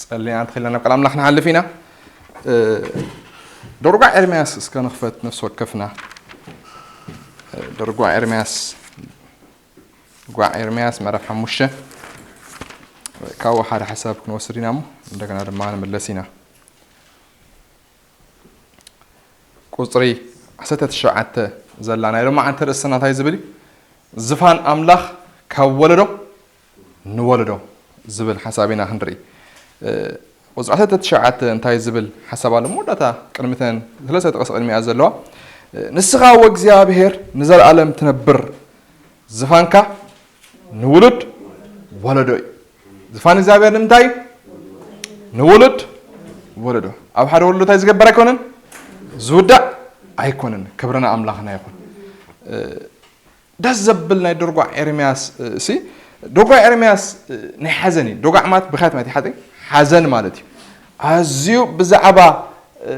ጸሊና እንተኺልና ናብ ቃል ኣምላኽ ንሓልፍ ኢና። እ፣ ደርጓ ኤርምያስ እስከ ንኽፈት ነፍሲ ወከፍና። እ፣ ደርጓ ኤርምያስ፣ ደርጓ ኤርምያስ ምዕራፍ ሓሙሽተ። ካብኡ ሓደ ሓሳብ ክንወስድ ኢና እሞ እንደገና ድማ ንምለስ ኢና። ቁጽሪ ዓሰርተ ትሽዓተ ዘላ ናይ ሎማዓንቲ ርእስና እንታይ ዝብል እዩ? ዝፋን ኣምላኽ ካብ ወለዶ ንወለዶ ዝብል ሓሳብ ኢና ክንርኢ። እ፣ ቁጽሪ ዓሰርተ ትሽዓተ እንታይ ዝብል ሓሳብ ኣሎ? መወዳእታ ቅድሚተን ሰለስተ ጥቕሲ ቅድሚኣ ዘለዋ፣ እ፣ ንስኻ ወእግዚኣብሔር ንዘለኣለም ትነብር፣ ዝፋንካ ንውሉድ ወለዶ እዩ። ዝፋን እግዚኣብሔር ንምንታይ እዩ? ንውሉድ ወለዶ። ኣብ ሓደ ወለዶ እንታይ ዝገበር ኣይኮነን? ዝውዳእ ኣይኮነን። ክብርና ኣምላኽና ይኹን። እ፣ ደስ ዘብል ናይ ደርጓ ኤርምያስ፣ እ፣ ሲ፣ ደርጓ ኤርምያስ፣ እ፣ ናይ ሓዘን እዩ። ደርጓ ማለት ብኽያት ማለት እዩ። ሓዘን፣ ሓዘን ማለት እዩ። ኣዝዩ ብዛዕባ፣ እ፣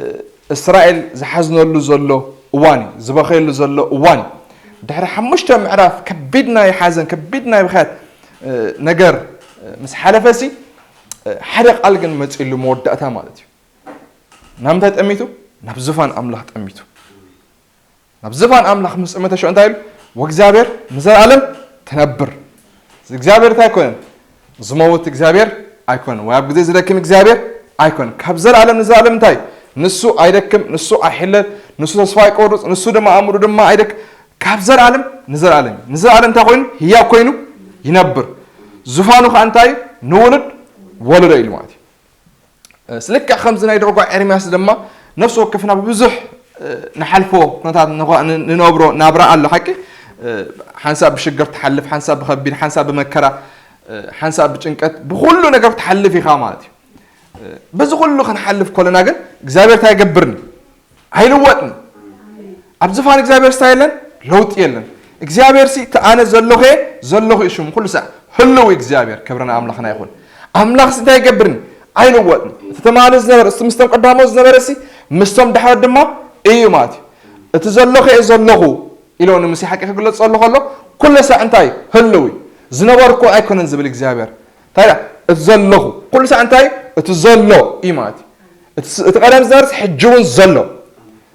እስራኤል ዝሓዝነሉ ዘሎ እዋን እዩ። ዝበኸየሉ ዘሎ እዋን እዩ። ድሕሪ ሓሙሽተ ምዕራፍ ከቢድ ናይ ሓዘን፣ ከቢድ ናይ ብኽያት፣ እ፣ ነገር፣ እ፣ ምስ ሓለፈ ሲ፣ እ፣ ሓደ ቃል ግን መጺሉ መወዳእታ ማለት እዩ። ናብ ምንታይ ጠሚቱ? ናብ ዝፋን ኣምላኽ ጠሚቱ። ናብ ዝፋን ኣምላኽ ምስ ጠመተ ሽዑ እንታይ ኢሉ? "ወእግዚኣብሔር ንዘለኣለም ትነብር።" እግዚኣብሔር እንታይ ኣይኮነን? ዝመውት እግዚኣብሔር ኣይኮነን። ወይ ኣብ ግዜ ዝደክም እግዚኣብሔር ኣይኮነን። ካብ ዘለኣለም ንዘለኣለም እንታይ? ንሱ ኣይደክም፣ ንሱ ኣይሕለል፣ ንሱ ተስፋ ኣይቆርጽ፣ ንሱ ድማ ኣእምሩ ድማ ኣይደክ-፣ ካብ ዘለኣለም ንዘለኣለም እዩ። ንዘለኣለም እንታይ ኮይኑ? ህያው ኮይኑ ይነብር። ዝፋኑ ኸኣ እንታይ እዩ? ንውሉድ ወለዶ ኢሉ ማለት እዩ። እ፣ ልክዕ ከምዚ ናይ ደርጓ ኤርምያስ ድማ ነፍሲ ወከፍና ብብዙሕ፣ እ፣ ንሓልፎ ኩነታት ንኸ-፣ ን-፣ ንነብሮ ናብራ ኣሎ። ሓቂ፣ እ፣ ሓንሳብ ብሽግር ትሓልፍ፣ ሓንሳብ ብኸቢድ፣ ሓንሳብ ብመከራ፣ እ፣ ሓንሳብ ብጭንቀት፣ ብኹሉ ነገር ትሓልፍ ኢኻ ማለት እዩ። እ፣ በዚ ኩሉ ክንሓልፍ ከለና ግን እግዚኣብሔር እንታይ ይገብርኒ? ኣይልወጥን። ኣብ ዝፋን እግዚኣብሔር ስታይ የለን፣ ለውጢ የለን። እግዚኣብሔር ሲ እቲ ኣነ ዘለኹ እየ፣ ዘለኹ እዩ ሽሙ። ኩሉ ሳዕ ህልው እዩ እግዚኣብሔር፣ ክብርና ኣምላኽና ይኹን። ኣምላኽ ሲ እንታይ ይገብርኒ? ኣይልወጥን። እቲ ትማሊ ዝነበረ፣ እቲ ምስቶም ቀዳሞት ዝነበረ ሲ ምስቶም ድሓር ድማ እዩ ማለት እዩ። እቲ ዘለኹ እየ ዘለኹ ኢሎ ንሙሴ ሓቂ ክግለጽ ዘሎ ከሎ፣ ኩሉ ሳዕ እንታይ? ህልው እዩ። ዝነበርኩ ኣይኮነን ዝብል እግዚኣብሔር። እንታይ ደኣ? እቲ ዘለኹ። ኩሉ ሳዕ እንታይ? እቲ ዘሎ እዩ ማለት እዩ። እቲ ስ-፣ እቲ ቀደም ዝነበርስ ሕጂ እውን ዘሎ።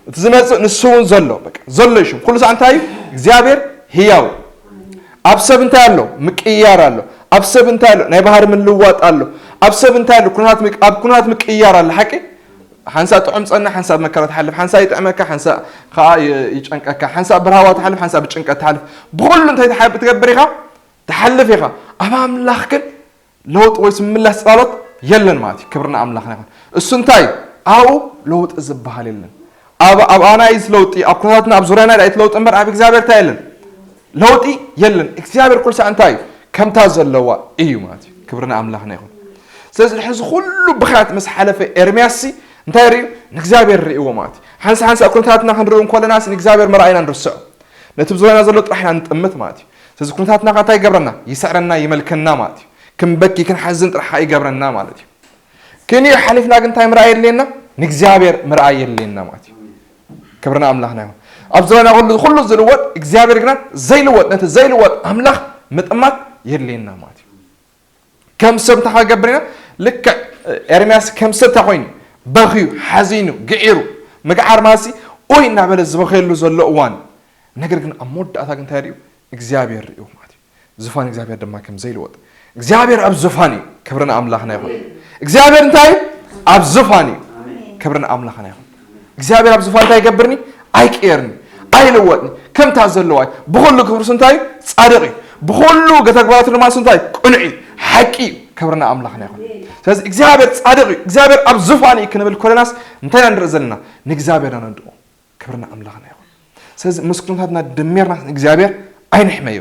እቲ ዝመጽእ ንሱ እውን ዘሎ። በቃ፣ ዘሎ እዩ ሽሙ። ኩሉ ሳዕ እንታይ እዩ? እግዚኣብሔር ህያው። ኣብ ሰብ እንታይ ኣሎ? ምቅይያር ኣሎ። ኣብ ሰብ እንታይ ኣሎ? ናይ ባህሪ ምልዋጥ ኣሎ። ኣብ ሰብ እንታይ ኣሎ? ኩነታት ምቅ-፣ ኣብ ኩነታት ምቅይያር ኣሎ። ሓቂ? ሓንሳእ ጥዑም ጸንሕ፣ ሓንሳእ መከራ ትሓልፍ፣ ሓንሳእ ይጥዕመካ፣ ሓንሳእ ከኣ ይ-፣ ይጨንቀካ፣ ሓንሳእ ብራህዋ ትሓልፍ፣ ሓንሳእ ብጭንቀት ትሓልፍ። ብኹሉ እንታይ ትሓ-፣ ትገብር ኢኻ? ትሓልፍ ኢኻ። ኣብ ኣምላኽ ግን ለውጢ ወይ ምምላስ ጸሎት የለን ማለት እዩ። ክብርና ኣምላኽና ይኹን። እሱ እንታይ? ኣብኡ ለውጢ ዝበሃል የለን። ኣብ፣ ኣብ ኣና እዩ ለውጢ፣ ኣብ ኩነታትና፣ ኣብ ዙርያና እዩ ለውጢ እምበር ኣብ እግዚኣብሔር እንታይ የለን? ለውጢ የለን። እግዚኣብሔር ኩሉ ሳዕ እንታይ እዩ? ከምታ ዘለዋ እዩ ማለት እዩ። ክብርና ኣምላኽና ይኹን። ስለዚ ድሕሪ እዚ ኩሉ ብኽያት ምስ ሓለፈ ኤርምያስ ሲ እንታይ ርእዩ? ንእግዚኣብሔር ርእይዎ ማለት እዩ። ሓንሳ ሓንሳ ኩነታትና ክንርኢ እንከለና ሲ ንእግዚኣብሔር ምርኣይና ንርስዖ። ነቲ ብዙርያና ዘሎ ጥራሕ ኢና ንጥምት ማለት እዩ። ስለዚ ኩነታትና ከ እንታይ ይገብረና? ይስዕረና፣ ይመልከና ማለት እዩ። ክንበኪ፣ ክንሓዝን ጥራሕ ከኣ ይገብረና ማለት እዩ። ክንዮ ሓሊፍና ግን እንታይ ምርኣይ የድልየና? ንእግዚኣብሔር ምርኣይ የድልየና ማለት እዩ። ክብርና ኣምላኽና ይኹን። ኣብ ዙርያና ኩሉ፣ ኩሉ ዝልወጥ እግዚኣብሔር ግና ዘይልወጥ፣ ነቲ ዘይልወጥ ኣምላኽ ምጥማት የድልየና ማለት እዩ። ከም ሰብ እንታይ ክገብር ኢና? ልክዕ ኤርምያስ ከም ሰብ እንታይ ኮይኑ? በኽዩ፣ ሓዚኑ፣ ግዒሩ። ምግዓር ማለት ሲ ኡይ እናበለ ዝበኸየሉ ዘሎ እዋን። ነገር ግን ኣብ መወዳእታ ግን እንታይ ርእዩ? እግዚኣብሔር ርእዩ ማለት እዩ። ዝፋን እግዚኣብሔር ድማ ከም ዘይልወጥ። እግዚኣብሔር ኣብ ዝፋን እዩ። ክብርና ኣምላኽና ይኹን። እግዚኣብሔር እንታይ እዩ? ኣብ ዝፋን እዩ። ክብርና ኣምላኽና ይኹን። እግዚኣብሔር ኣብ ዝፋን እንታይ ይገብርኒ? ኣይቅየርኒ፣ ኣይልወጥኒ። ከምታ ዘለዋ እዩ። ብኹሉ ክብርሱ እንታይ እዩ? ጻድቕ እዩ። ብኹሉ ተግባራቱ ድማ ንሱ እንታይ እዩ? ቅኑዕ እዩ። ሓቂ እዩ። ክብርና ኣምላኽና ይኹን። ስለዚ እግዚኣብሔር ጻድቕ እዩ። እግዚኣብሔር ኣብ ዝፋን እዩ ክንብል ኮለናስ እንታይ ኢና ንርኢ ዘለና? ንእግዚኣብሔር ኢና ነንድቆ። ክብርና ኣምላኽና ይኹን። ስለዚ ምስ ኩነታትና ደሚርና እግዚኣብሔር ኣይንሕመዮ።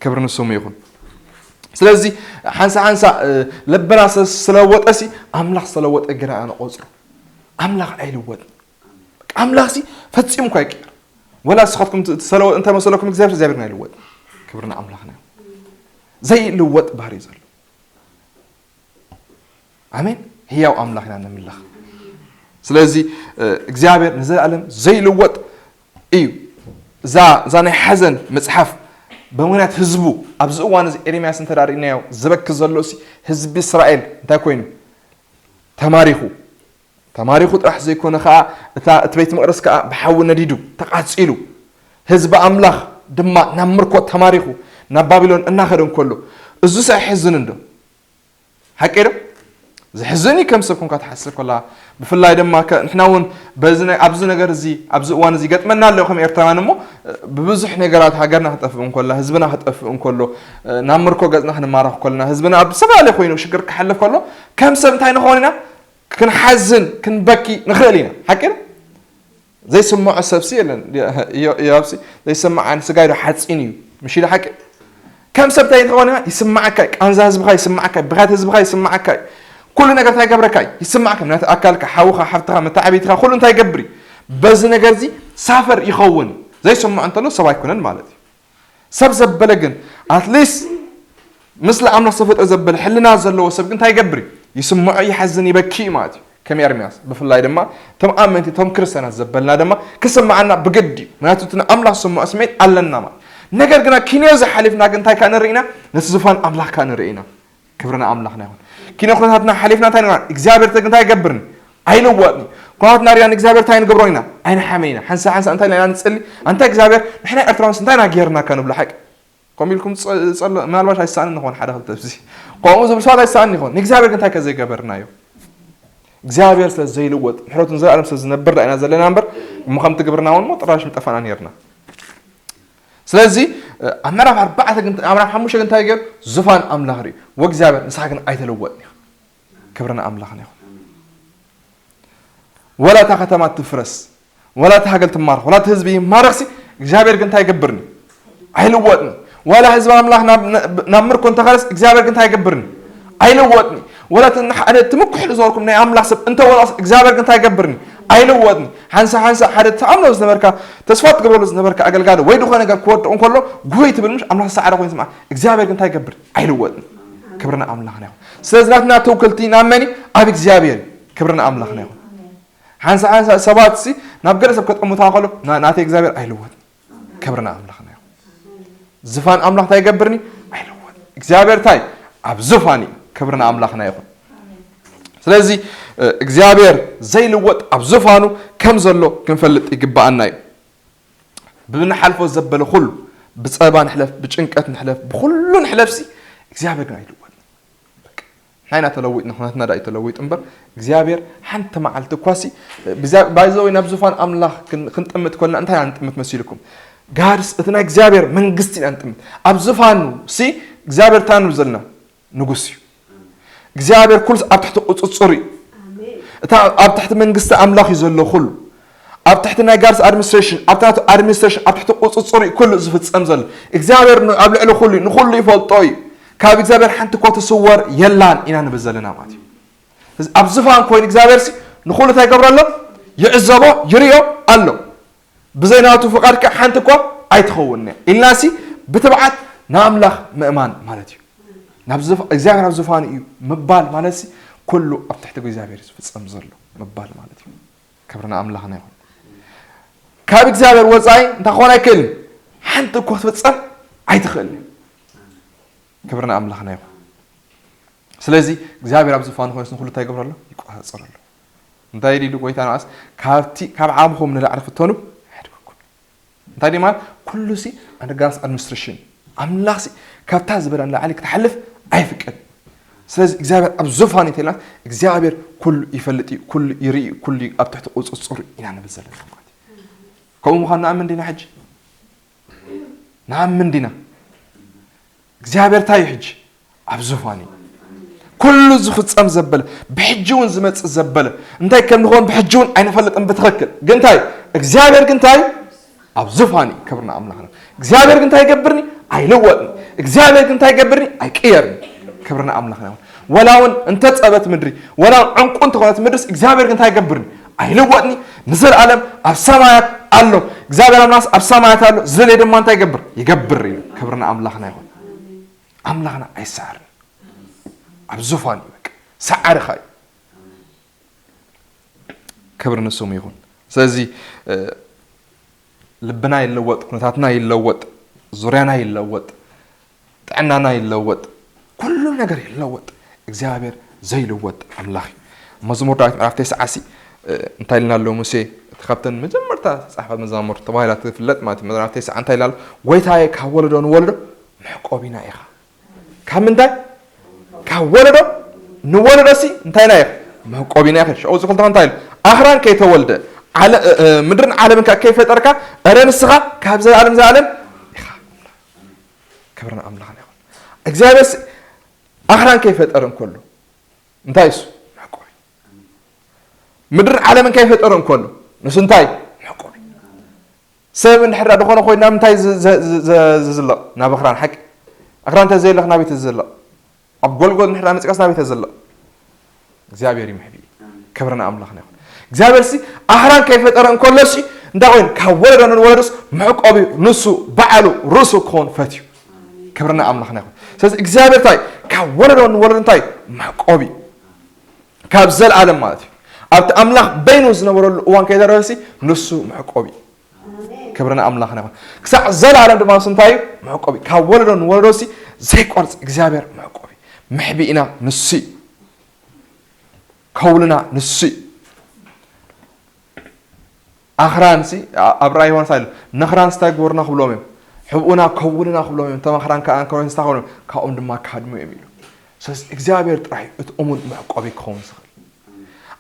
ክብሪ ንስሙ ይኹን። ስለዚ ሓንሳ ሓንሳ፣ እ፣ ልብና ስለ-፣ ስለወጠሲ ኣምላኽ ስለወጠ ግና ኣነቆጽሮ። ኣምላኽ ኣይልወጥን። ኣምላኽሲ ፈጺሙ እኳ ኣይቅየር። ወላ ንስኻትኩም ት-፣ ትሰለወጥ እንተመሰለኩም እግዚኣብሔር፣ እግዚኣብሔር ኣይልወጥን። ክብርና ኣምላኽና ይኹን። ዘይልወጥ ባህሪ እዩ ዘሎ። ኣሜን። ህያው ኣምላኽ ኢና ንምልኽ። ስለዚ፣ እ፣ እግዚኣብሔር ንዘለኣለም ዘይልወጥ እዩ። እዛ፣ እዛ ናይ ሓዘን መጽሓፍ ብምኽንያት ህዝቡ ኣብዚ እዋን እዚ ኤርምያስ እንተ ርኢናዮ ዝበኪ ዘሎ ሲ ህዝቢ እስራኤል እንታይ ኮይኑ ተማሪኹ ተማሪኹ ጥራሕ ዘይኮነ ከዓ እታ እቲ ቤት መቕደስ ከዓ ብሓዊ ነዲዱ ተቓጺሉ ህዝቢ ኣምላኽ ድማ ናብ ምርኮ ተማሪኹ ናብ ባቢሎን እናኸደ እንከሎ እዙ ሳይሕዝን እንዶ ሓቂ ዶ? ዝሕዝን እዩ ከም ሰብ ኮንካ ትሓስብ ኮላ ብፍላይ ድማ ከ ንሕና እውን በዚ ናይ ኣብዚ ነገር እዚ ኣብዚ እዋን እዚ ይገጥመና ኣለዎ ከም ኤርትራውያን እሞ ብብዙሕ ነገራት ሃገርና ክጠፍእ እንኮላ ህዝብና ክጠፍእ እንኮሎ ናብ ምርኮ ገጽና ክንማረኽ ኮልና ህዝብና ኣብ ዝተፈላለየ ኮይኑ ሽግር ክሓልፍ ከሎ ከም ሰብ እንታይ ንኸውን ኢና ክንሓዝን ክንበኪ ንኽእል ኢና ሓቂ ዶ? ዘይስምዖ ሰብሲ የለን ዮብሲ ዘይሰምዓን ስጋይ ዶ ሓፂን እዩ ምሽ ኢለ ሓቂ ከም ሰብ እንታይ ትኸውን ይስምዓካ እዩ ቃንዛ ህዝብኻ ይስምዓካ እዩ ብኻት ህዝብኻ ይስምዓካ እዩ ኩሉ ነገር እንታይ ገብረካ እዩ ይስምዓካ ምክንያቱ ኣካልካ ሓውኻ ሓፍትኻ መታዓቢትኻ ኩሉ እንታይ ገብር እዩ በዚ ነገር እዚ ሳፈር ይኸውን ዘይስምዖ እንተሎ ሰብ ኣይኮነን ማለት እዩ ሰብ ዘበለ ግን ኣትሊስት ምስሊ ኣምላኽ ዝተፈጥረ ዘበለ ሕልና ዘለዎ ሰብ ግን እንታይ ይገብር እዩ ይስምዖ ይሓዝን ይበኪ እዩ ማለት እዩ ከም ኤርምያስ ብፍላይ ድማ እቶም ኣመንቲ እቶም ክርስትያናት ዘበልና ድማ ክስምዓና ብግዲ እዩ ምክንያቱ እቲ ንኣምላኽ ዝስምዖ ስምዒት ኣለና ማለት ነገር ግና ኪንዮ ዝሓሊፍና ግን እንታይ ከዓ ንርኢ ኢና ነቲ ዝፋን ኣምላኽ ከዓ ንርኢ ኢና ክብሪ ንኣምላኽና ይኹን ኪንዮ ኩነታትና ሓሊፍና እንታይ ንብላ እግዚኣብሔር ግን እንታይ ይገብርኒ ኣይልወጥኒ ኩነታትና ሪና ንእግዚኣብሔር እንታይ ንገብሮ ኢና ኣይንሓመ ኢና ሓንሳ ሓንሳ እንታይ ኢና ንፅሊ ኣንታ እግዚኣብሔር ንሕና ኤርትራውንስ እንታይ ኢና ጌርናካ ንብሎ ሓቂ ከምኡ ኢልኩም ጸሎ ምናልባሽ ኣይሰኣንን ንኾን ሓደ ክልተ ብዚ ከምኡ ዝብል ሰባት ኣይሰኣን ይኾን ንእግዚኣብሔር ግን እንታይ ከዘይገበርናዮ እግዚኣብሔር ስለ ዘይልወጥ ምሕረቱን ዘላለም ስለ ዝነብር ኢና ዘለና እምበር እሞ ከምቲ ግብርና እውን ሞ ጥራሽ ምጠፋና ነርና ስለዚ ኣብ ምዕራፍ ኣርባዕተ ግን ኣብ ምዕራፍ ሓሙሽተ ግን እንታይ ገይሩ ዙፋን ኣምላኽ ርዩ ወእግዚኣብሔር ንስኻ ግን ኣይተለወጥን ኢኻ ክብርና ኣምላኽና ይኹን ወላ እታ ከተማ ትፍረስ ወላ እቲ ሃገር ትማረኽ ወላ እቲ ህዝቢ ይማረኽሲ እግዚኣብሔር ግን እንታይ ይገብርኒ ኣይልወጥኒ ዋላ ህዝቢ ኣምላኽ ናብ ምርኮ እንተኸለስ እግዚኣብሔር ግን እንታይ ይገብርኒ ኣይልወጥኒ ወላ እቲ ምኩሕሊ ዝነበርኩም ናይ ኣምላኽ ሰብ እንተወላስ እግዚኣብሔር ግን እንታይ ይገብርኒ ኣይልወጥኒ ሓንሳ ሓንሳ ሓደ ተኣምኖ ዝነበርካ ተስፋ ትገብረሉ ዝነበርካ ኣገልጋሊ ወይ ዝኾነ ነገር ክወድቕ እንከሎ ጉህይ ትብል ምሽ ኣምላኽ ዝሰዓረ ኮይኑ ስምዓ እግዚኣብሔር ግን እንታይ ይገብር ኣይልወጥኒ ክብርና ኣምላኽና ይኹን ስለዚ ናትና ተውክልቲ ናብ መን ኣብ እግዚኣብሔር ክብርና ኣምላኽና ይኹን ሓንሳ ሓንሳ ሰባት ሲ ናብ ገለ ሰብ ከጠሙታ ከሎ ናተይ እግዚኣብሔር ኣይልወጥ ክብርና ኣምላኽና እዩ ዝፋን ኣምላኽ እንታይ ይገብርኒ ኣይልወጥ እግዚኣብሔር እንታይ ኣብ ዝፋን እዩ ክብርና ኣምላኽና ይኹን ስለዚ እግዚኣብሔር ዘይልወጥ ኣብ ዝፋኑ ከም ዘሎ ክንፈልጥ ይግባኣና እዩ ብንሓልፎ ዘበለ ኩሉ ብፀባ ንሕለፍ ብጭንቀት ንሕለፍ ብኩሉ ንሕለፍሲ እግዚኣብሔር ግን ኣይልወጥ ንሕና ኢና ተለዊጥና ኩነትና ዳ እዩ ተለዊጡ እምበር እግዚኣብሔር ሓንቲ መዓልቲ እኳሲ ባይዘወይ ናብ ዙፋን ኣምላኽ ክንጥምት ኮልና እንታይ ኢና ንጥምት መሲልኩም ጋድስ እቲ ናይ እግዚኣብሔር መንግስቲ ኢና ንጥምት ኣብ ዙፋኑ ሲ እግዚኣብሔር እንታይ ንብል ዘለና ንጉስ እዩ እግዚኣብሔር ኩሉስ ኣብ ትሕቲ ቁፅፅር እዩ እታ ኣብ ትሕቲ መንግስቲ ኣምላኽ እዩ ዘሎ ኩሉ ኣብ ትሕቲ ናይ ጋድስ ኣድሚኒስትሬሽን ኣብቲ ናቱ ኣድሚኒስትሬሽን ኣብ ትሕቲ ቁፅፅር እዩ ኩሉ ዝፍፀም ዘሎ እግዚኣብሔር ኣብ ልዕሊ ኩሉ እዩ ንኩሉ ይፈልጦ እዩ ካብ እግዚኣብሔር ሓንቲ እኮ ትስወር የላን ኢና ንብል ዘለና ማለት እዩ ኣብ ዝፋን ኮይኑ እግዚኣብሔር ሲ ንኩሉ እንታይ ይገብሮ ኣሎ ይዕዘቦ ይርዮ ኣሎ ብዘይ ናቱ ፍቃድ ከ ሓንቲ እኮ ኣይትኸውን እያ ኢልና ሲ ብትብዓት ንኣምላኽ ምእማን ማለት እዩ ናብ እግዚኣብሔር ኣብ ዝፋኑ እዩ ምባል ማለት ሲ ኩሉ ኣብ ትሕቲ እግዚኣብሔር ዝፍፀም ዘሎ ምባል ማለት እዩ ክብሪ ንኣምላኽና ይኹን ካብ እግዚኣብሔር ወፃኢ እንታይ ክኾን ኣይክእልን ሓንቲ እኮ ክትፍፀም ኣይትኽእልን ክብሪ ንኣምላኽና ይኹን ስለዚ እግዚኣብሔር ኣብ ዝፋኑ ኮይኑስ ንኩሉ እንታይ ይገብረሉ ይቆፃፀረሉ እንታይ ኢሉ ጎይታ ንኣስ ካብቲ ካብ ዓምኹም ንላዕሊ ፍተኑ ኣይድበኩም እንታይ ድማ ኩሉ ሲ ኣንደጋርስ ኣድሚኒስትሬሽን ኣምላኽ ሲ ካብታ ዝበላ ንላዕሊ ክትሓልፍ ኣይፍቀድ ስለዚ እግዚኣብሔር ኣብ ዙፋን እንተልና እግዚኣብሔር ኩሉ ይፈልጥ እዩ ኩሉ ይርኢ ኩሉ ኣብ ትሕቲ ቁፅፅሩ ኢና ንብል ዘለና ማለት ከምኡ ምዃን ንኣምን ዲና ሕጂ ንኣምን ዲና እግዚኣብሔር እንታይ እዩ ሕጂ ኣብ ዙፋን እዩ ኩሉ ዝፍፀም ዘበለ ብሕጂ እውን ዝመፅእ ዘበለ እንታይ ከም ንኸውን ብሕጂ እውን ኣይንፈልጥን ብትኽክል ግን እንታይ እግዚኣብሔር ግን እንታይ ኣብ ዙፋን እዩ ክብርና ኣምላኽና እግዚኣብሔር ግን እንታይ ይገብርኒ ኣይልወጥን እግዚኣብሔር ግን እንታይ ይገብርኒ ኣይቅየርን ክብርና ኣምላኽና ይኹን ወላ እውን እንተፀበት ምድሪ ወላ ዕንቁ እንተኾነት ምድርስ እግዚኣብሔር ግን እንታይ ይገብርኒ ኣይልወጥኒ ንዘለኣለም ኣብ ሰማያት ኣሎ እግዚኣብሔር ኣምላኽስ ኣብ ሰማያት ኣሎ ዝደልየ ድማ እንታይ ይገብር ይገብር እዩ ክብርና ኣምላኽና ይኹን ኣምላኽና ኣይሰዓርን ኣብ ዙፋን እዩ በቃ ሰዓርኻ እዩ ክብሪ ንስሙ ይኹን ስለዚ ልብና ይለወጥ ኩነታትና ይለወጥ ዙርያና ይለወጥ፣ ጥዕናና ይለወጥ፣ ኩሉ ነገር ይለወጥ። እግዚኣብሔር ዘይልወጥ ኣምላኽ እዩ። መዝሙር ዳዊት ምዕራፍ ተስዓ ሲ እንታይ ኢልና ኣሎ? ሙሴ እቲ ካብተን መጀመርታ ዝተጻሕፋ መዛሙር ተባሂላ ትፍለጥ ማለት እዩ። ምዕራፍ ተስዓ እንታይ ኢላ ኣሎ? ጎይታየ፣ ካብ ወለዶ ንወለዶ መዕቆቢና ኢኻ። ካብ ምንታይ? ካብ ወለዶ ንወለዶ ሲ እንታይና ኢኻ? መዕቆቢና ኢኻ። ሽዑ ዝኽልተ እንታይ ኢሉ? ኣኽራን ከይተወልደ፣ ዓለ-፣ እ፣ እ፣ ምድርን ዓለምን ከ-፣ ከይፈጠርካ፣ እረ ንስኻ ካብ ዘላለም ዘላለም ኢኻ። ክብርን ኣምላኽን ይኹን። እግዚኣብሔር ሲ ኣኽራን ከይፈጠረ እንከሎ እንታይ እሱ? መዕቆቢ። ምድርን ዓለምን ከይፈጠረ እንከሎ ንሱ እንታይ? መዕቆቢ። ሰብ እንድሕር ደኾነ ኮይና ምንታይ ዝ-፣ ዝ-፣ ዝ-፣ ዝ-፣ ዝዝለቕ? ናብ ኣኽራን፣ ሓቂ? ኣኽራን እንተ ዘየለኽ ናበይ ትዝለቕ? ኣብ ጎልጎል እንድሕር መጺእካስ ናበይ ትዝለቕ? እግዚኣብሔር ይምሕቢ። ክብርና ኣምላኽና ይኹን። እግዚኣብሔር ሲ ኣኽራን ከይፈጠረ እንከሎ ሲ እንታይ ኮይኑ? ካብ ወለዶ ንወለዶስ መዕቆቢ ንሱ ባዕሉ ርእሱ ክኾን ፈትዩ። ክብርና ኣምላኽና ይኹን። ስለዚ እግዚኣብሔር እንታይ? ካብ ወለዶ ንወለዶ እንታይ? መዕቆቢ። ካብ ዘልኣለም ማለት እዩ። ኣብቲ ኣምላኽ በይኑ ዝነበረሉ እዋን ከይተረፈ ሲ ንሱ መዕቆቢ። ክብርና ኣምላኽና ይኹን። ክሳዕ ዘልኣለም ድማ ንሱ እንታይ እዩ? መዕቆቢ። ካብ ወለዶ ንወለዶ ሲ ዘይቆርጽ እግዚኣብሔር መዕቆቢ። መሕቢእና ንሱ እዩ። ከውልና ንሱ እዩ። ኣኽራን ሲ፣ ኣ-፣ ኣብ ራእይ ዮሃንስ ኣሎ። ነኽራን እንታይ ግበሩና ክብሎም እዮም። ሕብኡና ከውልና ክብሎም እዮም። እቶም ኣኽራን ከኣ ከውልና እንታይ ክብሎም እዮም። ካብኦም ድማ ካድሙ እዮም ኢሉ። ስለዚ እግዚኣብሔር ጥራሕ እዩ እቲ እሙን መዕቆቢ ክኸውን ዝኽእል።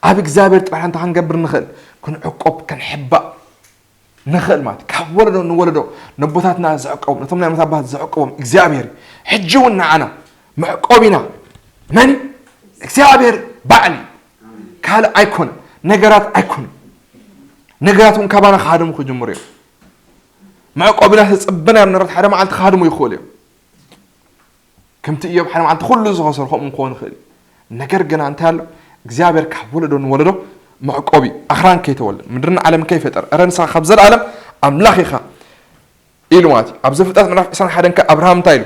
ኣብ እግዚኣብሔር ጥራሕ እንታይ ክንገብር ንኽእል? ክንዕቆብ፣ ክንሕባእ ንኽእል ማለት እዩ። ካብ ወለዶ ንወለዶ ነቦታትና ዘዕቆቦም፣ ነቶም ናይ ዓመት ኣባት ዘዕቆቦም እግዚኣብሔር እዩ። ሕጂ እውን ንዓና መዕቆቢና መን እዩ? እግዚኣብሔር ባዕሉ እዩ። ካልእ ኣይኮነን። ነገራት ኣይኮነን። ነገራት እውን ካባና ክሃድሙ ክጅምሩ እዮም። መዕቆቢና ዝተጸበናዮም ነገራት ሓደ መዓልቲ ክሃድሙ ይኽእሉ እዮም። ከምቲ እዮም ሓደ መዓልቲ ኩሉ ዝኸሰሩ ከምኡ ክኸውን ይኽእል እዩ። ነገር ግና እንታይ ኣሎ? እግዚኣብሔር ካብ ወለዶ ንወለዶ መዕቆቢ ኣኽራን ከይተወልደ ምድርን ዓለምን ከይፈጠረ፣ እረ ንስኻ ካብ ዘለኣለም ኣምላኽ ኢኻ ኢሉ ማለት እዩ። ኣብ ዘፍጥረት ምዕራፍ ዕስራን ሓደን ከ ኣብርሃም እንታይ ኢሉ?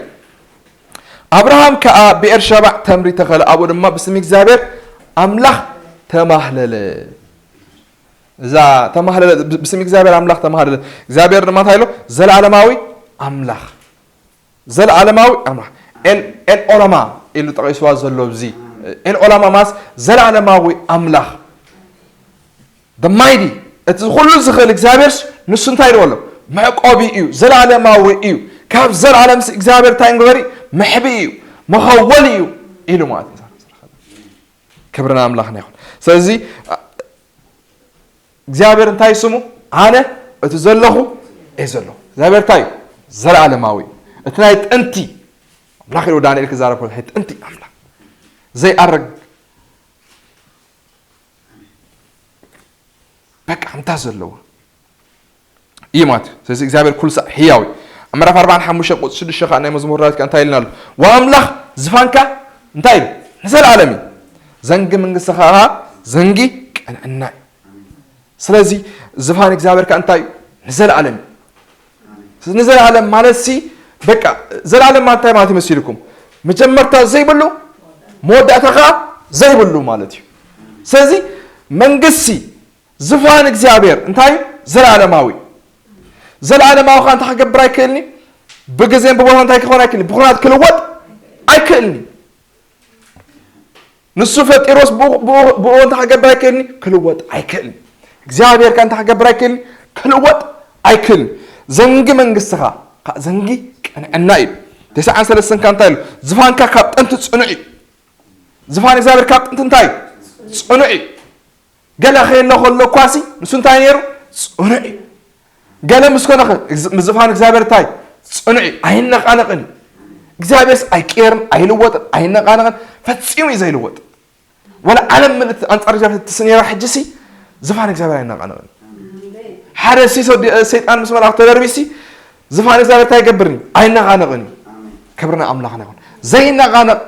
ኣብርሃም ከኣ ብኤርሸባዕ ተምሪ ተኸለ፣ ኣብኡ ድማ ብስም እግዚኣብሔር ኣምላኽ ተማህለለ። እዛ ተማህለለ፣ ብ-፣ ብስም እግዚኣብሔር ኣምላኽ ተማህለለ። እግዚኣብሔር ድማ እንታይ ኢሉ? ዘለኣለማዊ ኣምላኽ። ዘለኣለማዊ ኣምላኽ። ኤል-፣ ኤል ኦላማ ኢሉ ጠቒስዋ ዘሎ ኣብዚ። ኤል ኦላማ ማለት ዘለኣለማዊ ኣምላኽ። The mighty፣ እቲ ኩሉ ዝኽእል እግዚኣብሔርስ ንሱ እንታይ ኢልዎ ኣሎ? መዕቆቢ እዩ፣ ዘለኣለማዊ እዩ። ካብ ዘለኣለምስ እግዚኣብሔር እንታይ ንግበሪ? መሕቢ እዩ፣ መኸወሊ እዩ ኢሉ ማለት እዩ። ክብርና ኣምላኽና ይኹን። ስለዚ እግዚኣብሔር እንታይ ስሙ? ኣነ እቲ ዘለኹ እየ ዘለኹ። እግዚኣብሔር እንታይ እዩ? ዘለኣለማዊ። እቲ ናይ ጥንቲ ኣምላኽ ኢሉ ዳንኤል ክዛረብ ከሎ፣ ናይ ጥንቲ ኣምላኽ። ዘይኣርግ፣ በቃ፣ እንታይ ዘለዎ እዩ ማለት እዩ። ስለዚ እግዚኣብሔር ኩሉ ሳዕ ህያው እዩ። ኣብ ምዕራፍ ኣርባዓን ሓሙሽተን ቁጽሪ ሽዱሽተ ከኣ ናይ መዝሙር ዳዊት ከኣ እንታይ ኢልና ኣሎ? ወኣምላኽ ዝፋንካ እንታይ ኢሉ? ንዘለኣለም እዩ። ዘንጊ መንግስቲ ከኣ ዘንጊ ቅንዕና እዩ። ስለዚ ዝፋን እግዚኣብሔር ከኣ እንታይ እዩ? ንዘለኣለም እዩ። ስለዚ ንዘለኣለም ማለት ሲ በቃ፣ ዘላለም ማለት እንታይ ማለት ይመስልኩም? መጀመርታ ዘይብሉ፣ መወዳእታ ከኣ ዘይብሉ ማለት እዩ። ስለዚ መንግስቲ፣ ዝፋን እግዚኣብሔር እንታይ እዩ? ዘላለማዊ። ዘላለማዊ ከኣ እንታይ ክገብር ኣይክእልኒ? ብግዜን ብቦታ እንታይ ክኾን ኣይክእልኒ? ብኹናት ክልወጥ ኣይክእልኒ። ንሱ ፈጢሮስ ብኡ፣ ብኡ፣ ብኡ እንታይ ክገብር ኣይክእልኒ? ክልወጥ ኣይክእልኒ። እግዚኣብሔር ከኣ እንታይ ክገብር ኣይክእልኒ? ክልወጥ ኣይክእልኒ። ዘንጊ መንግስትኻ ከኣ ዘንጊ ቅንዕና እዩ። ተስዓን ሰለስተን ከኣ እንታይ ኢሉ? ዝፋንካ ካብ ጥንቲ ጽኑዕ እዩ። ዝፋን እግዚኣብሔር ካብ ጥንቲ እንታይ እዩ? ጽኑዕ እዩ። ገለ ከየሎ ከሎ እኳሲ ንሱ እንታይ ነይሩ? ጽኑዕ እዩ። ገለ ምስ ኮነ ኸ፣ ምስ ዝፋን እግዚኣብሔር እንታይ? ጽኑዕ እዩ። ኣይነቓነቕን እዩ። እግዚኣብሔርስ ኣይቅየርን፣ ኣይልወጥን፣ ኣይነቓነቕን፣ ፈጺሙ እዩ ዘይልወጥ። ወላ ዓለም ምልእቲ ኣንጻር እግዚኣብሔር ትስነየራ ሕጂ ሲ ዝፋን እግዚኣብሔር ኣይነቓነቕን። ሓደ ሲሶ ዲ-፣ ሰይጣን ምስ መልኣኽ ተደርቢ ሲ ዝፋን እግዚኣብሔር እንታይ ይገብርን እዩ? ኣይነቓነቕን እዩ። ክብርና ኣምላኽና ይኹን። ዘይነቓነቕ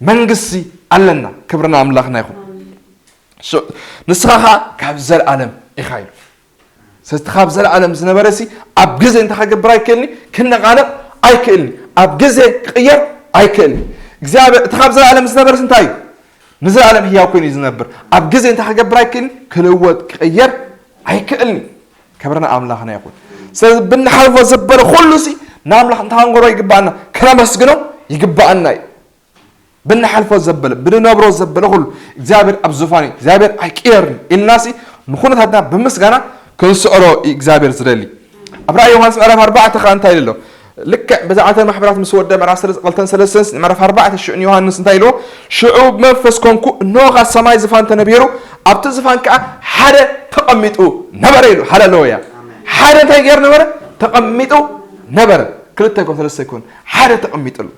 መንግስቲ ኣለና። ክብርና ኣምላኽና ይኹን። ሶ-፣ ንስኻ ኸኣ ካብ ዘለኣለም ኢኻ ኢሉ። ስለዚ እቲ ካብ ዘለኣለም ዝነበረ ሲ ኣብ ግዜ እንታይ ክገብር ኣይክእልኒ? ክነቓነቕ ኣይክእልኒ። ኣብ ግዜ ክቕየር ኣይክእልኒ። እግዚኣብሔር፣ እቲ ካብ ዘለኣለም ዝነበረ ሲ እንታይ እዩ? ንዘለኣለም ህያው ኮይኑ እዩ ዝነብር። ኣብ ግዜ እንታይ ክገብር ኣይክእልኒ? ክልወጥ፣ ክቕየር ኣይክእልኒ። ክብርና ኣምላኽና ይኹን። ስለዚ ብንሓልፎ ዘበለ ኩሉ ሲ ንኣምላኽ እንታይ ክንገብሮ ይግባኣና? ከነመስግኖ ይግባኣና እዩ። ብንሓልፎ ዘበለ፣ ብንነብሮ ዘበለ ኩሉ እግዚኣብሔር ኣብ ዙፋን እዩ፣ እግዚኣብሔር ኣይቅየርን ኢልናሲ ንኹነታትና ብምስጋና ክንስዕሮ እዩ እግዚኣብሔር ዝደሊ። ኣብ ራእይ ዮሃንስ ምዕራፍ ኣርባዕተ ኸዓ እንታይ ኢሉ ኣሎ? ልክዕ ብዛዕባ እተን ማሕበራት ምስ ወደ ምዕራፍ ሰለስተ፣ ክልተን ሰለስተን፣ ምዕራፍ ኣርባዕተ ሽዑ ንዮሃንስ እንታይ ኢልዎ? ሽዑ ብመንፈስ ኮንኩ፣ እንሆ ኸዓ ሰማይ ዝፋን ተነቢሩ፣ ኣብቲ ዝፋን ከኣ ሓደ ተቐሚጡ ነበረ ኢሉ። ሃሌሉያ! ሓደ እንታይ ገይሩ ነበረ? ተቐሚጡ ነበረ። ክልተ ይኮን ሰለስተ ይኮን፣ ሓደ ተቐሚጡ ኣሎ።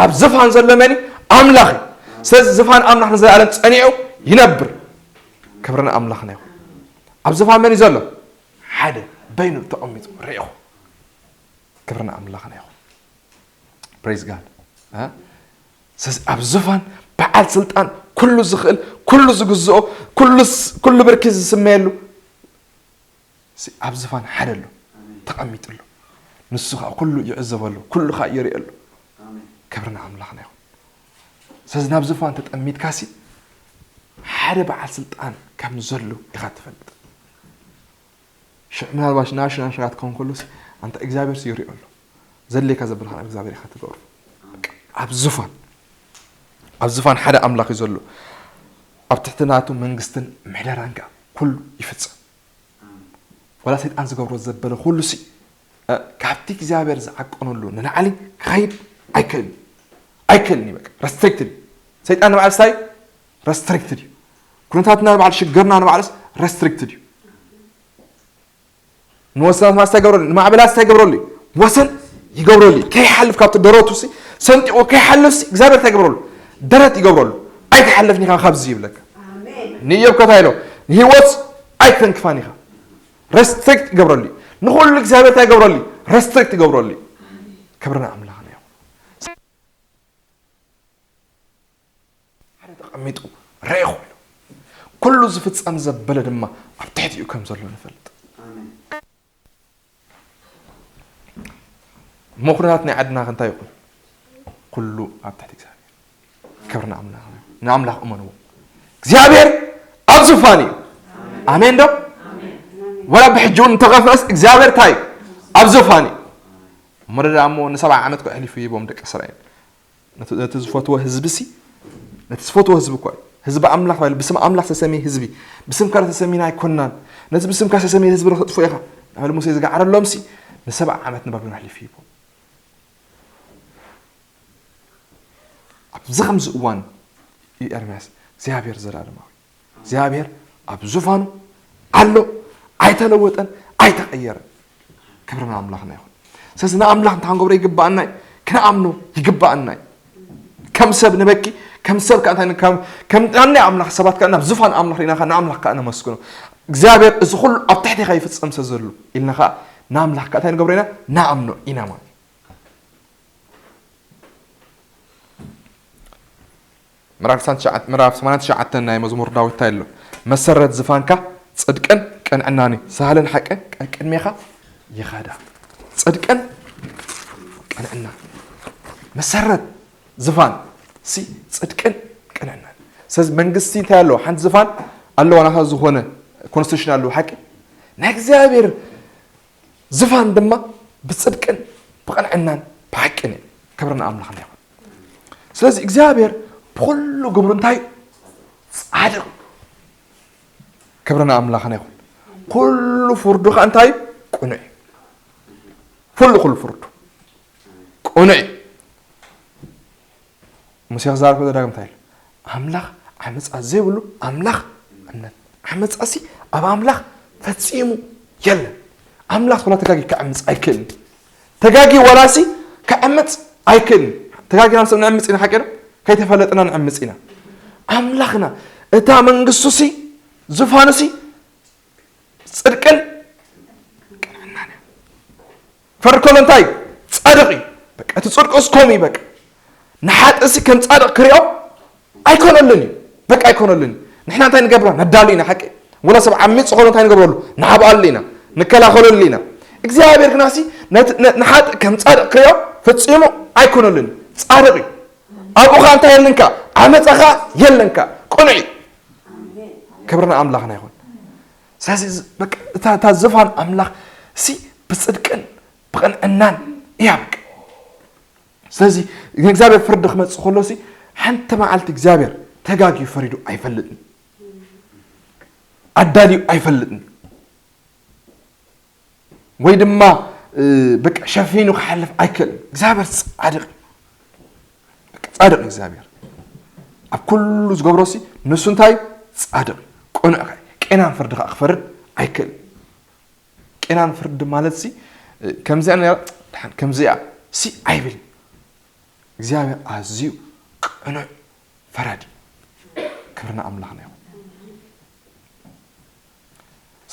ኣብ ዝፋን ዘሎ መን እዩ? ኣምላኽ እዩ። ስለዚ ዝፋን ኣምላኽ ንዘለኣለም ጸኒዑ ይነብር። ክብሪ ንኣምላኽና ይኹን። ኣብ ዝፋን መን እዩ ዘሎ? ሓደ በይኑ ተቐሚጡ ርኢኹ። ክብሪ ንኣምላኽና ይኹን። Praise God። እ? ስለዚ ኣብ ዝፋን በዓል ስልጣን፣ ኩሉ ዝኽእል፣ ኩሉ ዝግዝኦ፣ ኩሉ ስ-፣ ኩሉ ብርኪ ዝስመየሉ፣ ሲ-፣ ኣብ ዝፋን ሓደ ኣሎ፣ ተቐሚጡ ኣሎ። ንሱ ኸዓ ኩሉ ይዕዘበሉ፣ ኩሉ ኸዓ ይርእየሉ። ክብሪ ንኣምላኽና ይኹን። ስለዚ ናብ ዝፋን ተጠሚትካሲ ሓደ በዓል ስልጣን ከም ዘሎ ኢኻ ትፈልጥ። ሽዑ ምናልባሽ ናሽናል ሽራት ክኸውን ከሎሲ ኣንታ እግዚኣብሔር ይሪኦ ኣሎ። ዘድልየካ ዘበልካ ናብ እግዚኣብሔር ኢኻ ትገብሮ። ኣብ ዝፋን፣ ኣብ ዝፋን ሓደ ኣምላኽ እዩ ዘሎ። ኣብ ትሕቲ ናቱ መንግስትን ምሕደራን ከኣ ኩሉ ይፍጸም። ወላ ሰይጣን ዝገብሮ ዘበለ ኩሉሲ፣ እ፣ ካብቲ እግዚኣብሔር ዝዓቀነሉ ንላዕሊ ክኸይድ ኣይክእልን። ኣይክእልን እዩ፣ በቃ፣ ረስትሪክትድ እዩ። ሰይጣን ንባዕሉ ስታይ ረስትሪክትድ እዩ። ኩነታትና ንባዕሉ፣ ሽግርና ንባዕሉስ ረስትሪክትድ እዩ። ንወሰናት ማስ እንታይ ይገብረሉ? ንማዕበላት እንታይ ይገብረሉ? ወሰን ይገብረሉ። ከይሓልፍ ካብቲ ደረቱ ሲ፣ ሰንጢቑ ከይሓልፍ ሲ፣ እግዚኣብሔር እንታይ ይገብረሉ? ደረት ይገብረሉ። ኣይትሓልፍን ኢኻ ካብዚ ይብለካ። ኣሜን። ንኢዮብ ከ እንታይ ኢሎ? ንህይወት ኣይትተንክፋን ኢኻ። ረስትሪክት ይገብረሉ። ንኹሉ እግዚኣብሔር እንታይ ይገብረሉ? ረስትሪክት ይገብረሉ። ክብሪ ንኣምላኽና ይኹን። ሓደ ተቐሚጡ ርኢኹ ኢሉ። ኩሉ ዝፍጸም ዘበለ ድማ ኣብ ትሕቲኡ ከም ዘሎ ንፈልጥ። ኣሜን። እሞ ኩነታት ናይ ዓድና ከ እንታይ ይኹን? ኩሉ ኣብ ትሕቲ እግዚኣብሔር። ክብሪ ንኣምላኽ። ንኣምላኽ እመንዎ። እግዚኣብሔር ኣብ ዝፋን እዩ። ኣሜን ዶ? ወላ ብሕጂ እውን እንተኸፍአስ እግዚኣብሔር እንታይ እዩ? ኣብ ዝፋን እዩ። እሞ ደኣ እሞ ንሰብዓ ዓመት እኮ ኣሕሊፉ ሂቦም ደቂ እስራኤል። ነቲ፣ ነቲ ዝፈትዎ ህዝቢ ሲ፣ ነቲ ዝፈትዎ ህዝቢ እኮ እዩ። ህዝቢ ኣምላኽ ተባሂሉ፣ ብስም ኣምላኽ ዝተሰምየ ህዝቢ፣ ብስምካ ዝተሰሚና ኣይኮንናን፣ ነቲ ብስምካ ዝተሰምየ ህዝቢ ዶ ክተጥፍኦ ኢኻ? እናበለ ሙሴ ዝገዓረሎም ሲ፣ ንሰብዓ ዓመት ንባቢሎን ኣሕሊፉ ሂቦም። ኣብዚ ከምዚ እዋን እዩ ኤርምያስ፣ እግዚኣብሔር ዘላለማዊ። እግዚኣብሔር ኣብ ዙፋኑ ኣሎ፣ ኣይተለወጠን፣ ኣይተቐየረን። ክብሪ ንኣምላኽና ይኹን። ስለዚ ንኣምላኽ እንታይ ክንገብሮ ይግባኣና እዩ? ክንኣምኖ ይግባኣና እዩ። ከም ሰብ ንበኪ፣ ከም ሰብ ከኣ እንታይ ን-፣ ከም፣ ከም ናይ ኣምላኽ ሰባት ከኣ ናብ ዙፋን ኣምላኽ ርኢና ከኣ ንኣምላኽ ከኣ ነመስግኖ። እግዚኣብሔር እዚ ኩሉ ኣብ ትሕቴኻ ይፍጸም ስለ ዘሎ ኢልና ከኣ ንኣምላኽ ከኣ እንታይ ንገብሮ ኢና? ንኣምኖ ኢና ማለት እዩ። ምዕራፍ ስሳን ትሽዓተ፣ ምዕራፍ ሰማንያን ትሽዓተን ናይ መዝሙር ዳዊት እንታይ ኣሎ? መሰረት ዝፋንካ ጽድቅን ቅንዕናን እዩ። ሳህልን ሓቅን ቀቅድሜኻ ይኸዳ። ጽድቅን ቅንዕና። መሰረት ዝፋን ሲ ጽድቅን ቅንዕናን። ስለዚ መንግስቲ እንታይ ኣለዎ? ሓንቲ ዝፋን ኣለዋ፣ ናታ ዝኾነ ኮንስቲቱሽን ኣለዎ፣ ሓቂ። ናይ እግዚኣብሔር ዝፋን ድማ ብጽድቅን ብቕንዕናን ብሓቅን እዩ። ክብሪ ንኣምላኽና ይኹን። ስለዚ እግዚኣብሔር ብኹሉ ግብሩ እንታይ እዩ? ጻድቕ። ክብሪ ንኣምላኽና ይኹን። ኩሉ ፍርዱ ኸኣ እንታይ እዩ? ቅኑዕ እዩ። ኩሉ፣ ኩሉ ፍርዱ ቅኑዕ እዩ። ሙሴ ክዛረብ ከሎ ዳግም እንታይ ኢሉ? ኣምላኽ ዓመጻ ዘይብሉ ኣምላኽ እምነት። ዓመጻሲ ኣብ ኣምላኽ ፈጺሙ የለን። ኣምላኽ ወላ ተጋጊ ክዕምጽ ኣይክእልን። ተጋጊ ወላሲ ክዕምጽ ኣይክእልን። ተጋጊና ንሰብ ንዕምጽ ኢና፣ ሓቂ ዶ? ከይተፈለጥና ንዕምጽ ኢና። ኣምላኽና እታ መንግስቱሲ፣ ዙፋኑሲ ጽድቅን ቅንዕናን እዩ። ፈርድ ከሎ እንታይ? ጻድቕ እዩ። በቃ እቲ ጽድቁስ ከምኡ እዩ። በቃ ንሓጥእሲ ከም ጻድቕ ክሪኦ ኣይኮነሉን እዩ። በቃ ኣይኮነሉን እዩ። ንሕና እንታይ ንገብራ? ነዳሉ ኢና፣ ሓቂ። ወላ ሰብ ዓሚጽ ዝኾነ እንታይ ንገብረሉ? ንሓብኣሉ ኢና፣ ንከላኸለሉ ኢና። እግዚኣብሔር ግናሲ ነቲ፣ ነ-፣ ንሓጥእ ከም ጻድቕ ክሪኦ ፈጺሙ ኣይኮነሉን እዩ። ጻድቕ እዩ። ኣብኡ ኸኣ እንታይ የለንካ? ዓመጻ ኸኣ የለንካ። ቅኑዕ እዩ። ክብሪ ንኣምላኽና ይኹን። ስለዚ ዝ-፣ በቃ እታ፣ እታ ዝፋን ኣምላኽ ሲ ብጽድቅን ብቕንዕናን እያ በቃ። ስለዚ ንእግዚኣብሔር ፍርዲ ክመጽእ ከሎ ሲ ሓንቲ መዓልቲ እግዚኣብሔር ተጋግዩ ፈሪዱ ኣይፈልጥን፣ ኣዳልዩ ኣይፈልጥን፣ ወይ ድማ በቃ ሸፊኑ ክሓልፍ ኣይክእልን። እግዚኣብሔር ጻድቕ እዩ። በቃ ጻድቕ እግዚኣብሔር ኣብ ኩሉ ዝገብሮ ሲ ንሱ እንታይ እዩ? ጻድቕ እዩ። ቅኑዕ ከ ቄናን ፍርዲ ከኣ ክፈርድ ኣይክእልን። ቄናን ፍርዲ ማለት ሲ ከምዚኣ ነራ ድሓን ከምዚኣ ሲ ኣይብል። እግዚኣብሔር ኣዝዩ ቅኑዕ ፈራዲ። ክብርና ኣምላኽና ይኹን።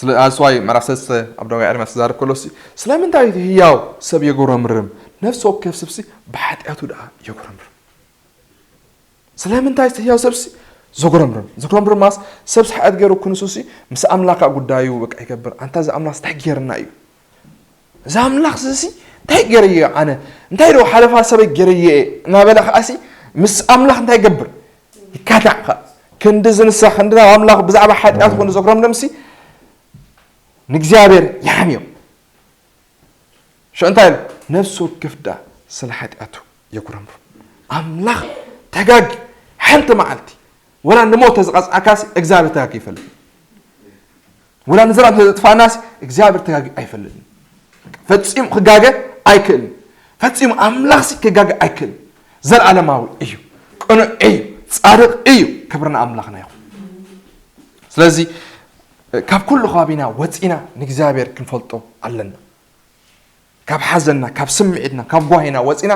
ስለ ኣስዋይ ምዕራፍ ሰለስተ ኣብ ደጋ ኤርምያስ ዝዛረብ ከሎ ሲ ስለምንታይ እቲ ህያው ሰብ የጎረምርም? ነፍሲ ወከፍ ሰብ ሲ ብሓጢኣቱ ደኣ የጎረምርም። ስለምንታይ እቲ ህያው ሰብ ሲ ዘጉረምርም? ዘጉረምርም ማስ ሰብ ሲ ሓጢኣት ገይሩ ክንሱ ሲ ምስ ኣምላኻ ጉዳዩ በቃ ይገብር። ኣንታ እዚ ኣምላኽ እንታይ ገይርና እዩ? እዚ ኣምላኽ እዚ እንታይ ገይረዮ ኣነ? እንታይ ዶ ሓለፋ ሰበይ ገይረዮ እየ? እናበለ ከኣ ሲ ምስ ኣምላኽ እንታይ ይገብር? ይካታዕ ከኣ። ክንዲ ዝንሳ ክንዲ ናብ ኣምላኽ ብዛዕባ ሓጢኣት ክንዲ ዘጉረምርም ሲ ንእግዚኣብሔር ይሓምዮ። ሽዑ እንታይ ኢሉ? ነፍሲ ወከፍ ደኣ ስለ ሓጢኣቱ የጉረምርም። ኣምላኽ ተጋጊ ሓንቲ መዓልቲ ወላ ንሞት ተዝቐጽዓካሲ እግዚኣብሔር ተጋጊ ይፈልጥ። ወላ ንዘላለም ተዘጥፋናሲ እግዚኣብሔር ተጋጊ ኣይፈልጥን። ፈጺሙ ክጋገ ኣይክእልን። ፈጺሙ ኣምላኽሲ ክጋገ ኣይክእልን። ዘላለማዊ እዩ። ቅኑዕ እዩ። ጻድቕ እዩ። ክብርና ኣምላኽና ይኹን። ስለዚ ካብ ኩሉ ከባቢና ወጺና ንእግዚኣብሔር ክንፈልጦ ኣለና። ካብ ሓዘንና፣ ካብ ስምዒትና፣ ካብ ጓሂና ወጺና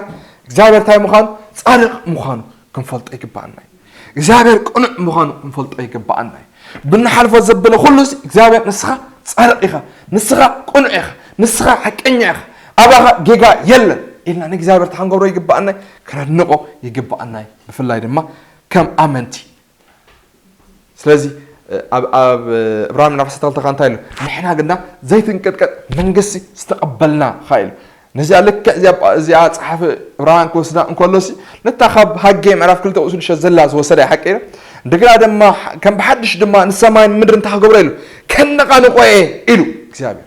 እግዚኣብሔር እንታይ ምዃኑ፣ ጻድቕ ምዃኑ ክንፈልጦ ይግባኣና እዩ። እግዚኣብሔር ቅኑዕ ምዃኑ ክንፈልጦ ይግባኣና እዩ። ብንሓልፎ ዘበለ ኩሉ እዚ እግዚኣብሔር ንስኻ ጻድቕ ኢኻ፣ ንስኻ ቅኑዕ ኢኻ፣ ንስኻ ሓቀኛ ኢኻ፣ ኣባኻ ጌጋ የለን ኢልና ንእግዚኣብሔር እንታይ ክንገብሮ ይግባኣና እዩ? ከነድንቖ ይግባኣና እዩ። ብፍላይ ድማ ከም ኣመንቲ ስለዚ ኣብ ኣብ ዕብራውያን ምዕራፍ ዓሰርተ ክልተ እንታይ ኢሉ? ንሕና ግና ዘይትንቀጥቀጥ መንግስቲ ዝተቐበልና ኸዓ ኢሉ። ነዚኣ ልክዕ እዚኣ እዚኣ ጸሓፊ ዕብራውያን ክወስዳ እንከሎ ሲ ነታ ካብ ሃጌ ምዕራፍ ክልተ ቁጽሪ ሽዱሽተ ዘላ ዝወሰዳ ሓቂ ኢሉ። እንደገና ድማ ከም ብሓድሽ ድማ ንሰማይን ምድርን እንታይ ክገብሮ ኢሉ? ከነቓንቆ እየ ኢሉ እግዚኣብሔር።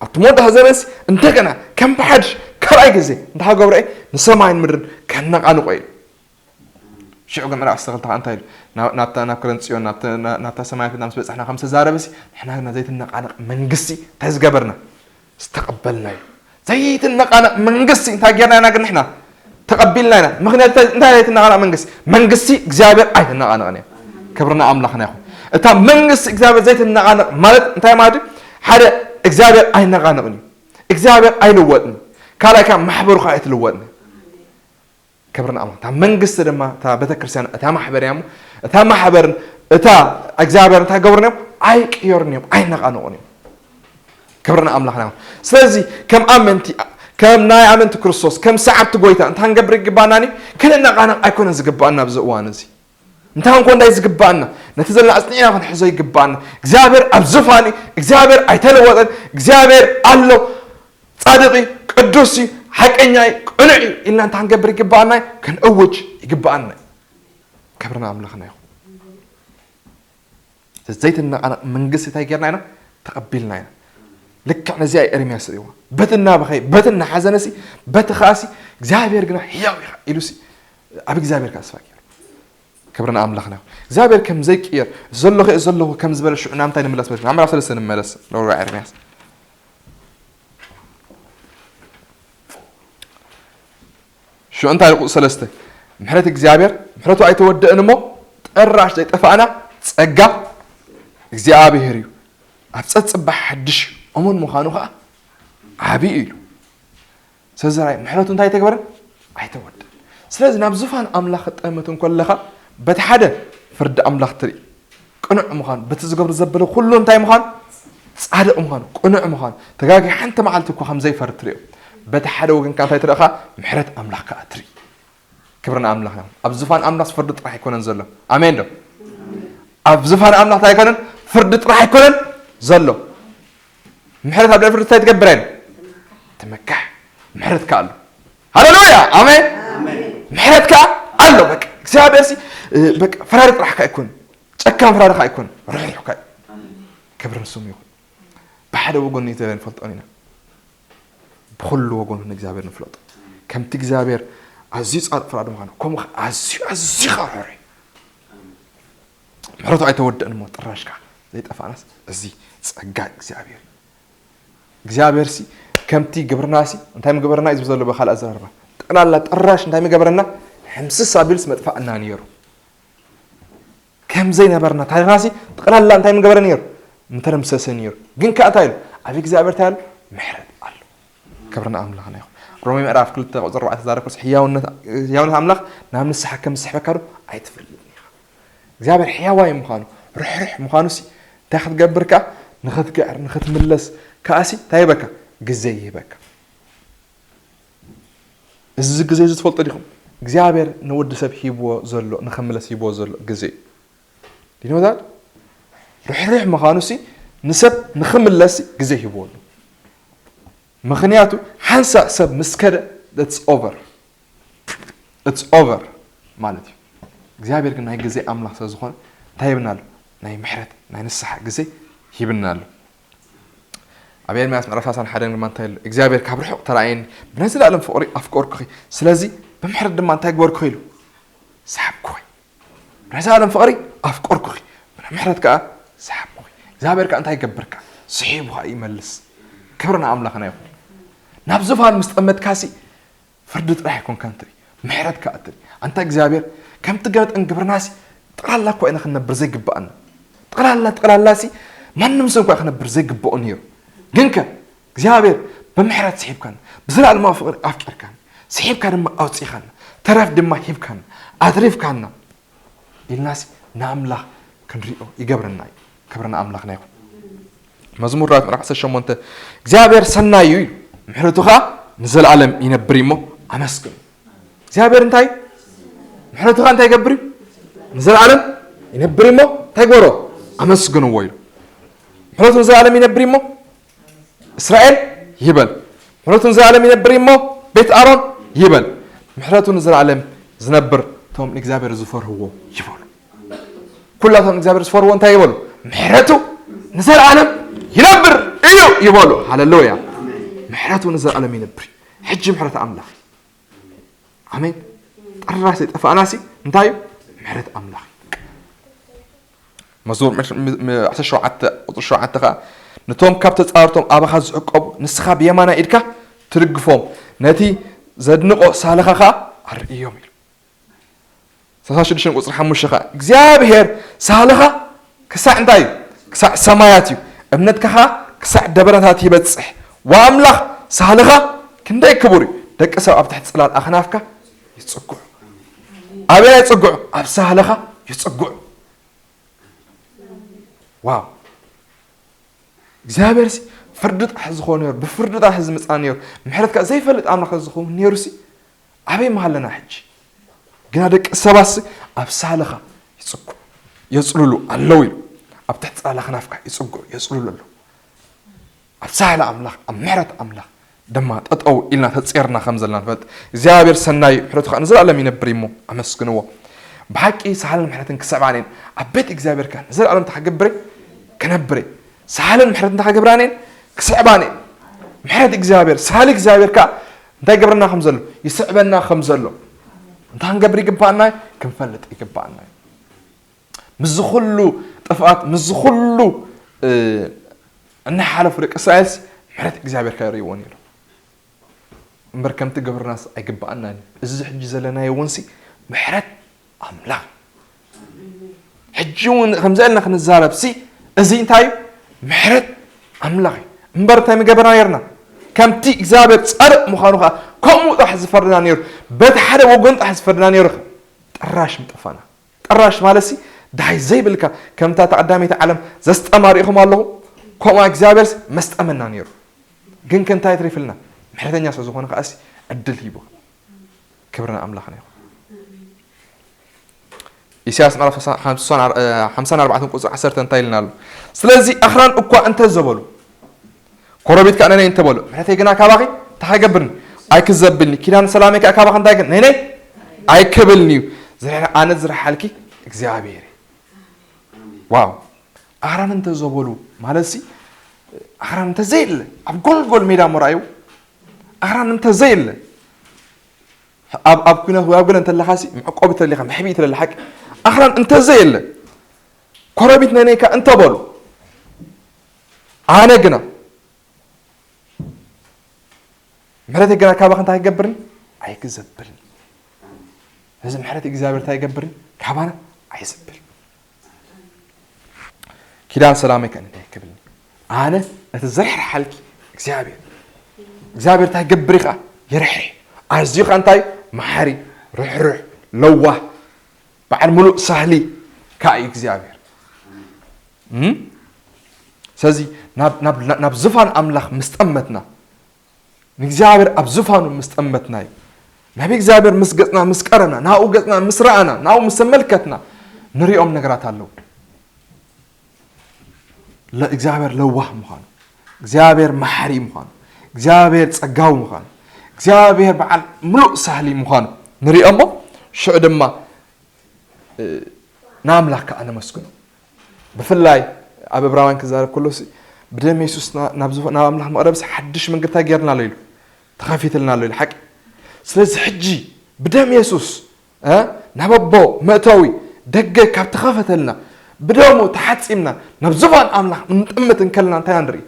ኣብቲ መወዳእታ ዘበንሲ እንደገና ከም ብሓድሽ ካልኣይ ግዜ እንታይ ክገብሮ እየ? ንሰማይን ምድርን ከነቓንቆ ኢሉ። ሽዑ ግን ምዕራፍ ዓሰርተ ክልተ እንታይ ኢሉ? ናብ- ናብታ ናብ ከረን ጽዮን ናብተ- ና- ናብታ ሰማያት ቤትና ምስ በጻሕና ከም ዝተዛረበሲ ንሕና ግና ዘይትነቃነቅ መንግስቲ እንታይ ዝገበርና ዝተቀበልና እዩ። ዘይትነቃነቅ መንግስቲ እንታይ ጌርና ኢና ግን ንሕና ተቀቢልና ኢና። ምክንያቱ እንታይ እንታይ ዘይትነቃነቅ መንግስቲ መንግስቲ እግዚኣብሔር ኣይትነቃነቅን እያ። ክብርና ኣምላኽና ይኹን። እታ መንግስቲ እግዚኣብሔር ዘይትነቃነቅ ማለት እንታይ ማለት እዩ? ሓደ እግዚኣብሔር ኣይነቃነቅን እዩ። እግዚኣብሔር ኣይልወጥን። ካልኣይ ከዓ ማሕበሩ ከዓ ኣይትልወጥን። ክብርን ኣምላኽ እታ መንግስቲ ድማ እታ ቤተክርስትያን እታ ማሕበር እያ እሞ እታ ማሕበርን እታ እግዚኣብሔር እንታይ ገብሩን እዮም ኣይቅየሩን እዮም ኣይነቃነቁን እዮም። ክብርን ኣምላኽና ይኹን። ስለዚ ከም ኣመንቲ ከም ናይ ኣመንቲ ክርስቶስ ከም ሰዓብቲ ጎይታ እንታይ ክንገብር ይግባና? ክንነቃነቅ ኣይኮነን ዝግባና ኣብዚ እዋን እዚ። እንታይ እንኮ እንዳይ ዝግባና ነቲ ዘለና ኣጽኒዕና ክንሕዞ ይግባና። እግዚኣብሔር ኣብ ዝፋን እዩ። እግዚኣብሔር ኣይተለወጠን። እግዚኣብሔር ኣሎ። ጻድቕ እዩ፣ ቅዱስ እዩ፣ ሓቀኛ እዩ፣ ቅኑዕ እዩ ኢልና እንታይ ክንገብር ይግባኣና እዩ? ክንእውጅ ይግባኣና እዩ። ክብርና ኣምላኽና ይኹን። ዘይትነቓነቕ መንግስቲ እንታይ ጌርና ኢና? ተቐቢልና ኢና። ልክዕ ነዚኣ እዩ ኤርምያስ ርእይዋ። በቲ እናበኸየ፣ በቲ እናሓዘነሲ፣ በቲ ኸኣሲ እግዚኣብሔር ግና ህያው ኢኻ ኢሉሲ ኣብ እግዚኣብሔር ከዓ ተስፋ ገይሩ። ክብሪ ንኣምላኽና ይኹን። እግዚኣብሔር ከም ዘይቅየር፣ ዘሎ ኸ ዘለኹ ከም ዝበለ ሽዑ ናብ እንታይ ንመለስ? ናብ ምዕራፍ ሰለስተ ንመለስ። ንዕብራውያን ኤርምያስ። ሽዑ እንታይ ኢሉ ቁጽሪ ሰለስተ? ምሕረት እግዚኣብሔር፣ ምሕረቱ ኣይተወደእን እሞ ጠራሽ ዘይጠፋእና ጸጋ እግዚኣብሔር እዩ። ኣብ ጸጽባ ሓድሽ እሙን ምዃኑ ኸኣ ዓቢ እዩ ኢሉ። ስለዚ ራእይ ምሕረቱ እንታይ ኣይተግበረን? ኣይተወደን። ስለዚ ናብ ዙፋን ኣምላኽ ክትጠምት እንከለኻ በቲ ሓደ ፍርዲ ኣምላኽ ትርኢ። ቅኑዕ ምዃኑ፣ በቲ ዝገብሮ ዘበለ ኩሉ እንታይ ምዃኑ? ጻድቕ ምዃኑ፣ ቅኑዕ ምዃኑ፣ ተጋጊ ሓንቲ መዓልቲ እኳ ከም ዘይፈርድ ትርእዮ። በቲ ሓደ ወገን ከኣ እንታይ ትርኢ ኸኣ? ምሕረት ኣምላኽ ከኣ ትርኢ። ክብሪ ንኣምላኽ ይኹን። ኣብ ዙፋን ኣምላኽ ፍርዲ ጥራሕ ኣይኮነን ዘሎ። ኣሜን ዶ? ኣብ ዙፋን ኣምላኽ እንታይ ኣይኮነን? ፍርዲ ጥራሕ ኣይኮነን ዘሎ። ምሕረት ኣብ ልዕሊ ፍርዲ እንታይ ትገብር? ትምክሕ። ምሕረት ከኣ ኣሎ። ሃሌሉያ! ኣሜን። ምሕረት ከኣ ኣሎ። በቃ እግዚኣብሔር ሲ በቃ ፈራዲ ጥራሕ ከኣ ኣይኮን። ጨካን ፈራዲ ከኣ ኣይኮን። ርሕሩሕ ከኣ። ክብሪ ንስሙ ይኹን። ብሓደ ወገን እዩ ተበን ፈልጦን ኢና። ብኹሉ ወገኑ ንእግዚኣብሔር ንፍለጦ። ከምቲ እግዚኣብሔር ኣዝዩ ጻድቕ ፍራድ ምዃኑ፣ ከምኡ ኸ-፣ ኣዝዩ፣ ኣዝዩ ኸዓ ርሑር እዩ። ምሕረቱ ኣይተወደእን እሞ ጥራሽ ከኣ ዘይጠፋእናስ፣ እዚ ጸጋ እግዚኣብሔር እዩ። እግዚኣብሔር ሲ ከምቲ ግብርና ሲ እንታይ ምገበረና እዩ ዝብል ዘሎ ብኻልእ ኣዘራርባ። ጠቕላላ ጥራሽ እንታይ ምገበረና? ሕምስስ ኣቢልስ መጥፋእና ነይሩ። ከም ዘይነበርና ታሪኽና ሲ ጠቕላላ እንታይ ምገበረ ነይሩ? ምተደምሰሰ ነይሩ። ግን ከኣ እንታይ ኢሉ? ኣብ እግዚኣብሔር እንታይ ኣሎ? ምሕረት ኣሎ። ክብሪ ንኣምላኽና ይኹን። ሮሜ ምዕራፍ ክልተ ቁጽሪ ኣርባዕተ ተዛረብ ኮርስ ሕያውነት፣ ሕያውነት ኣምላኽ ናብ ንስሓ ከም ዝስሕበካ ዶ ኣይትፈልጥን ኢኻ? እግዚኣብሔር ሕያዋይ ምዃኑ፣ ርሕርሕ ምዃኑ ሲ እንታይ ክትገብር ከኣ? ንኽትግዕር፣ ንኽትምለስ ከኣ ሲ እንታይ ይህበካ? ግዜ ይህበካ። እዚ ግዜ እዚ ትፈልጦ ዲኹም? እግዚኣብሔር ንወዲ ሰብ ሂብዎ ዘሎ፣ ንኽምለስ ሂብዎ ዘሎ ግዜ እዩ። Do you know that? ርሕርሕ ምዃኑ ሲ ንሰብ ንኽምለስ ግዜ ሂብዎ ኣሎ። ምኽንያቱ ሓንሳእ ሰብ ምስ ከደ፣ it's over። It's over ማለት እዩ። እግዚኣብሔር ግን ናይ ግዜ ኣምላኽ ስለ ዝኾነ እንታይ ሂብና ኣሎ? ናይ ምሕረት፣ ናይ ንስሓ ግዜ ሂብና ኣሎ። ኣብ ኤርምያስ ምዕራፍ ሰላሳን ሓደን ድማ እንታይ ኣሎ? እግዚኣብሔር ካብ ርሑቕ ተራእየኒ፣ ብናይ ዘላለም ፍቕሪ ኣፍቀርኩኺ፣ ስለዚ ብምሕረት ድማ እንታይ ግበርኩኺ ኢሉ? ሰሓብኩኺ። ብናይ ዘላለም ፍቕሪ ኣፍቀርኩኺ፣ ብናይ ምሕረት ከኣ ሰሓብኩኺ። እግዚኣብሔር ከኣ እንታይ ይገብር ከኣ? ስሒቡ ከኣ ይመልስ። ክብሪ ንኣምላኽና ይኹን። ናብ ዙፋን ምስ ጠመትካሲ ፍርዲ ጥራሕ ኣይኮንካን ትርኢ፣ ምሕረት ከኣ ትርኢ። ኣንታ እግዚኣብሔር ከምቲ ገበጠን ግብርናሲ ጠቕላላ እኮ ኢና ክንነብር ዘይግብኣና። ጠቕላላ፣ ጠቕላላሲ ማንም ሰብ እኳ ክነብር ዘይግብኦ ነይሩ። ግንከ እግዚኣብሔር ብምሕረት ስሒብካና፣ ብዘለኣለማዊ ፍቕሪ ኣፍቂርካና፣ ስሒብካ ድማ ኣውጺእካና፣ ተረፍ ድማ ሂብካና፣ ኣትሪፍካና ኢልናሲ ንኣምላኽ ክንሪኦ ይገብረና እዩ። ክብሪ ንኣምላኽና ይኹን። መዝሙር ዳዊት ምዕራፍ ዓሰርተ ሸሞንተ እግዚኣብሔር ሰናይ እዩ ኢሉ፣ ምሕረቱ ኸኣ ንዘለኣለም ይነብር እዩ እሞ ኣመስግኑ። እግዚኣብሔር እንታይ እዩ? ምሕረቱ ኸኣ እንታይ ይገብር እዩ? ንዘለኣለም ይነብር እዩ እሞ እንታይ ግበሮ? ኣመስግንዎ ኢሉ። ምሕረቱ ንዘለኣለም ይነብር እዩ እሞ እስራኤል ይበል። ምሕረቱ ንዘለኣለም ይነብር እዩ እሞ ቤት ኣሮን ይበል። ምሕረቱ ንዘለኣለም ዝነብር እቶም ንእግዚኣብሔር ዝፈርህዎ ይበሉ። ኩላቶም እግዚኣብሔር ዝፈርዎ እንታይ ይበሉ? ምሕረቱ ንዘለኣለም ይነብር እዩ ይበሉ። ሃሌሉያ። ምሕረቱ ንዘለኣለም ይነብር እዩ። ሕጂ ምሕረት ኣምላኽ። ኣሜን። ጥራሽ ዘይጠፋእናሲ እንታይ እዩ? ምሕረት ኣምላኽ እዩ። መዝሙር ም-፣ ም-፣ ም-፣ ዓሰርተ ሸውዓተ ቁጽሪ ሸውዓተ ኸኣ፣ "ነቶም ካብ ተጻረርቶም ኣባኻ ዝዕቀቡ ንስኻ ብየማናይ ኢድካ ትድግፎም፣ ነቲ ዘድንቖ ሳልኻ ኸኣ ኣርእዮም" ኢሉ። ሰላሳ ሽዱሽተ ቁጽሪ ሓሙሽተ ኸኣ፣ "እግዚኣብሔር ሳልኻ ክሳዕ እንታይ እዩ? ክሳዕ ሰማያት እዩ፣ እምነትካ ኸኣ ክሳዕ ደበናታት ይበጽሕ። ወኣምላኽ ሳልኻ ክንደይ ክቡር እዩ! ደቂ ሰብ ኣብ ትሕቲ ጽላል ኣኽናፍካ ይጽግዑ።" ኣበይ ይጽግዑ? ኣብ ሳልኻ ይጽግዑ። ዋው! እግዚኣብሔር ሲ ፍርዲ ጥራሕ ዝኾነ ነይሩ፣ ብፍርዲ ጥራሕ ዝምጻ ነይሩ፣ ምሕረት ከኣ ዘይፈልጥ ኣምላኽ ዝኸውን ነይሩ ሲ ኣበይ ምሃለና ሕጂ? ግና ደቂ ሰባት ሲ ኣብ ሳልኻ ይጽግዑ፣ የጽልሉ ኣለዉ ኢሉ። ኣብ ትሕቲ ጻላ ክናፍካ ይጽግዑ፣ የጽልሉ ኣለዉ። ኣብ ሳህለ ኣምላኽ፣ ኣብ ምሕረት ኣምላኽ ድማ ጠጠው ኢልና ተጼርና ከም ዘለና ንፈልጥ። እግዚኣብሔር ሰናይ እዩ፣ ምሕረቱ ከኣ ንዘለኣለም ይነብር እዩ እሞ ኣመስግንዎ። ብሓቂ ሳህልን ምሕረትን ክስዕባን እየን። ኣብ ቤት እግዚኣብሔር ከኣ ንዘለኣለም እንታይ ክገብር እየ? ክነብር እየ። ሳህልን ምሕረትን እንታይ ክገብራን እየን? ክስዕባን እየን። ምሕረት እግዚኣብሔር፣ ሳህሊ እግዚኣብሔር ከኣ እንታይ ይገብረና ከም ዘሎ? ይስዕበና ከም ዘሎ። እንታይ ክንገብር ይግባኣና እዩ? ክንፈልጥ ይግባኣና እዩ። ምስዚ ኩሉ ጥፍኣት፣ ምስዚ ኩሉ፣ እ፣ እናሓለፉ ደቂ እስራኤልስ ምሕረት እግዚኣብሔር ከርእይዎ ነይሩ። እምበር ከምቲ ግብርናስ ኣይግባኣናን እዩ። እዚ ሕጂ ዘለናዮ እውንሲ ምሕረት ኣምላኽ። ሕጂ እውን ከምዚ ኢልና ክንዛረብሲ እዚ እንታይ እዩ? ምሕረት ኣምላኽ እዩ። እምበር እንታይ ምገበርና ነይርና? ከምቲ እግዚኣብሔር ጻድቕ ምዃኑ ኸዓ ከምኡ ጥራሕ ዝፈርድና ነይሩ። በቲ ሓደ ወገን ጥራሕ ዝፈርድና ነይሩ። ጥራሽ ምጠፋና። ጥራሽ ማለትሲ ዳሃይ ዘይብልካ፣ ከምታ እታ ቀዳመይቲ ዓለም ዘስጠማ ሪኢኹም ኣለኹም? ከምኡ እግዚኣብሔርስ መስጠመና ነይሩ። ግን ከ እንታይ ትሪፍልና? ምሕረተኛ ስለ ዝኾነ ከኣሲ ዕድል ሂቡ። ክብሪ ንኣምላኽና ይኹን። ኢሳያስ ምዕራፍ ሓምሳን ኣር-፣ ሓምሳን ኣርባዕተን ቁጽሪ ዓሰርተ እንታይ ኢልና ኣሎ? ስለዚ ኣኽራን እኳ እንተ ዘበሉ፣ ኮረቢት ከኣ ነነይ እንተ በሉ፣ ምሕረተይ ግና ካባኺ እንታይ ኣይገብርን? ኣይክዘብልኒ። ኪዳን ሰላመይ ከኣ ካባኺ እንታይ ግን? ነነይ ኣይክብልኒ እዩ። ዝርሕር-፣ ኣነ ዝርሓልኪ እግዚኣብሔር እየ። ዋው! ኣኽራን እንተ ዘበሉ፣ ማለትሲ፣ ኣኽራን እንተ ዘየለ፣ ኣብ ጎልጎል ሜዳ እሞ ረኣዩ፣ ኣኽራን እንተዘየለ፣ ኣብ ኣብ ኩናት ወይ ኣብ ገለ እንተለኻሲ፣ መዕቆቢ ተለኻ፣ መሕብኢ ተለለ ሓቂ፣ ኣኽራን እንተዘየለ፣ ኮረቢት ነነይካ እንተበሉ፣ ኣነ ግና ምሕረተይ ግና ካባኻ እንታይ ኣይገብርን? ኣይግዘብልን። እዚ ምሕረት እግዚኣብሔር እንታይ ኣይገብርን? ካባና ኣይዘብል። ኪዳን ሰላመይ ከ እንታይ ክብልኒ? ኣነ እቲ ዘርሕርሓልኪ እግዚኣብሔር፣ እግዚኣብሔር እንታይ ገብር ኢኻ? ይርሕርሕ። ኣዝዩ ኸ እንታይ? መሓሪ፣ ርሕሩሕ፣ ለዋህ፣ በዓል ሙሉእ ሳህሊ ከኣ እዩ እግዚኣብሔር። እም? ስለዚ ናብ ናብ ናብ ዝፋን ኣምላኽ ምስ ጠመትና፣ ንእግዚኣብሔር ኣብ ዝፋኑ ምስ ጠመትና እዩ። ናብ እግዚኣብሔር ምስ ገጽና ምስ ቀረብና፣ ናብኡ ገጽና ምስ ረኣና፣ ናብኡ ምስ ተመልከትና፣ ንሪኦም ነገራት ኣለዉ። ለ እግዚኣብሔር ለዋህ ምዃኑ፣ እግዚኣብሔር መሓሪ ምዃኑ፣ እግዚኣብሔር ጸጋዊ ምዃኑ፣ እግዚኣብሔር በዓል ምሉእ ሳህሊ ምዃኑ ንሪኦ እሞ፣ ሽዑ ድማ ንኣምላኽ ከኣ ነመስግኖ። ብፍላይ ኣብ እብራውያን ክዛረብ ከሎ ብደም የሱስ ናብ ኣምላኽ መቕረብሲ ሓድሽ መንገድታ ጌርና ኣሎ ኢሉ፣ ተኸፊትልና ኣሎ ኢሉ ሓቂ። ስለዚ ሕጂ ብደም የሱስ ናብ ኣቦ መእተዊ ደገ ካብ ተኸፈተልና፣ ብደሙ ተሓጺምና ናብ ዙፋን ኣምላኽ እንጥምት እንከልና እንታይ ንርኢ?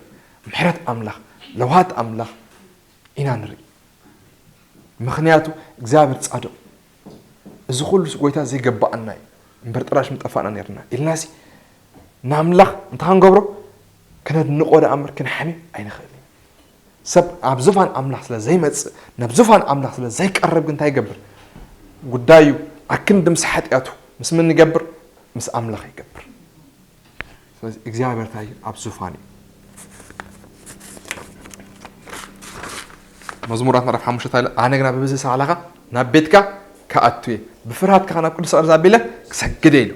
ምሕረት ኣምላኽ፣ ለውሃት ኣምላኽ ኢና ንርኢ። ምኽንያቱ እግዚኣብሔር ጻድቕ፣ እዚ ኩሉ ጎይታ ዘይገባኣና እዩ እምበር ጥራሽ ምጠፋእና ነርና ኢልናሲ ንኣምላኽ እንታይ ክንገብሮ? ክነድንቆ ደኣ እምበር ክንሓሚ ኣይንኽእል። ሰብ ኣብ ዙፋን ኣምላኽ ስለ ዘይመጽእ፣ ናብ ዙፋን ኣምላኽ ስለ ዘይቀርብ ግን እንታይ ይገብር? ጉዳዩ ኣክንዲ ምስ ሓጢኣቱ ምስ ምን ይገብር? ምስ ኣምላኽ ይገብር። ስለዚ እግዚኣብሔር እንታይ ኣብ ዙፋን እዩ። መዝሙራት ምዕራፍ ሓሙሽተ እንታይ ኢሉ? ኣነ ግና ብብዝሒ ሳህላኻ ናብ ቤትካ ክኣቱ እየ፣ ብፍርሃት ከኣ ናብ ቅዱስ ቅርሲ ኣቢለ ክሰግድ እየ ኢሉ።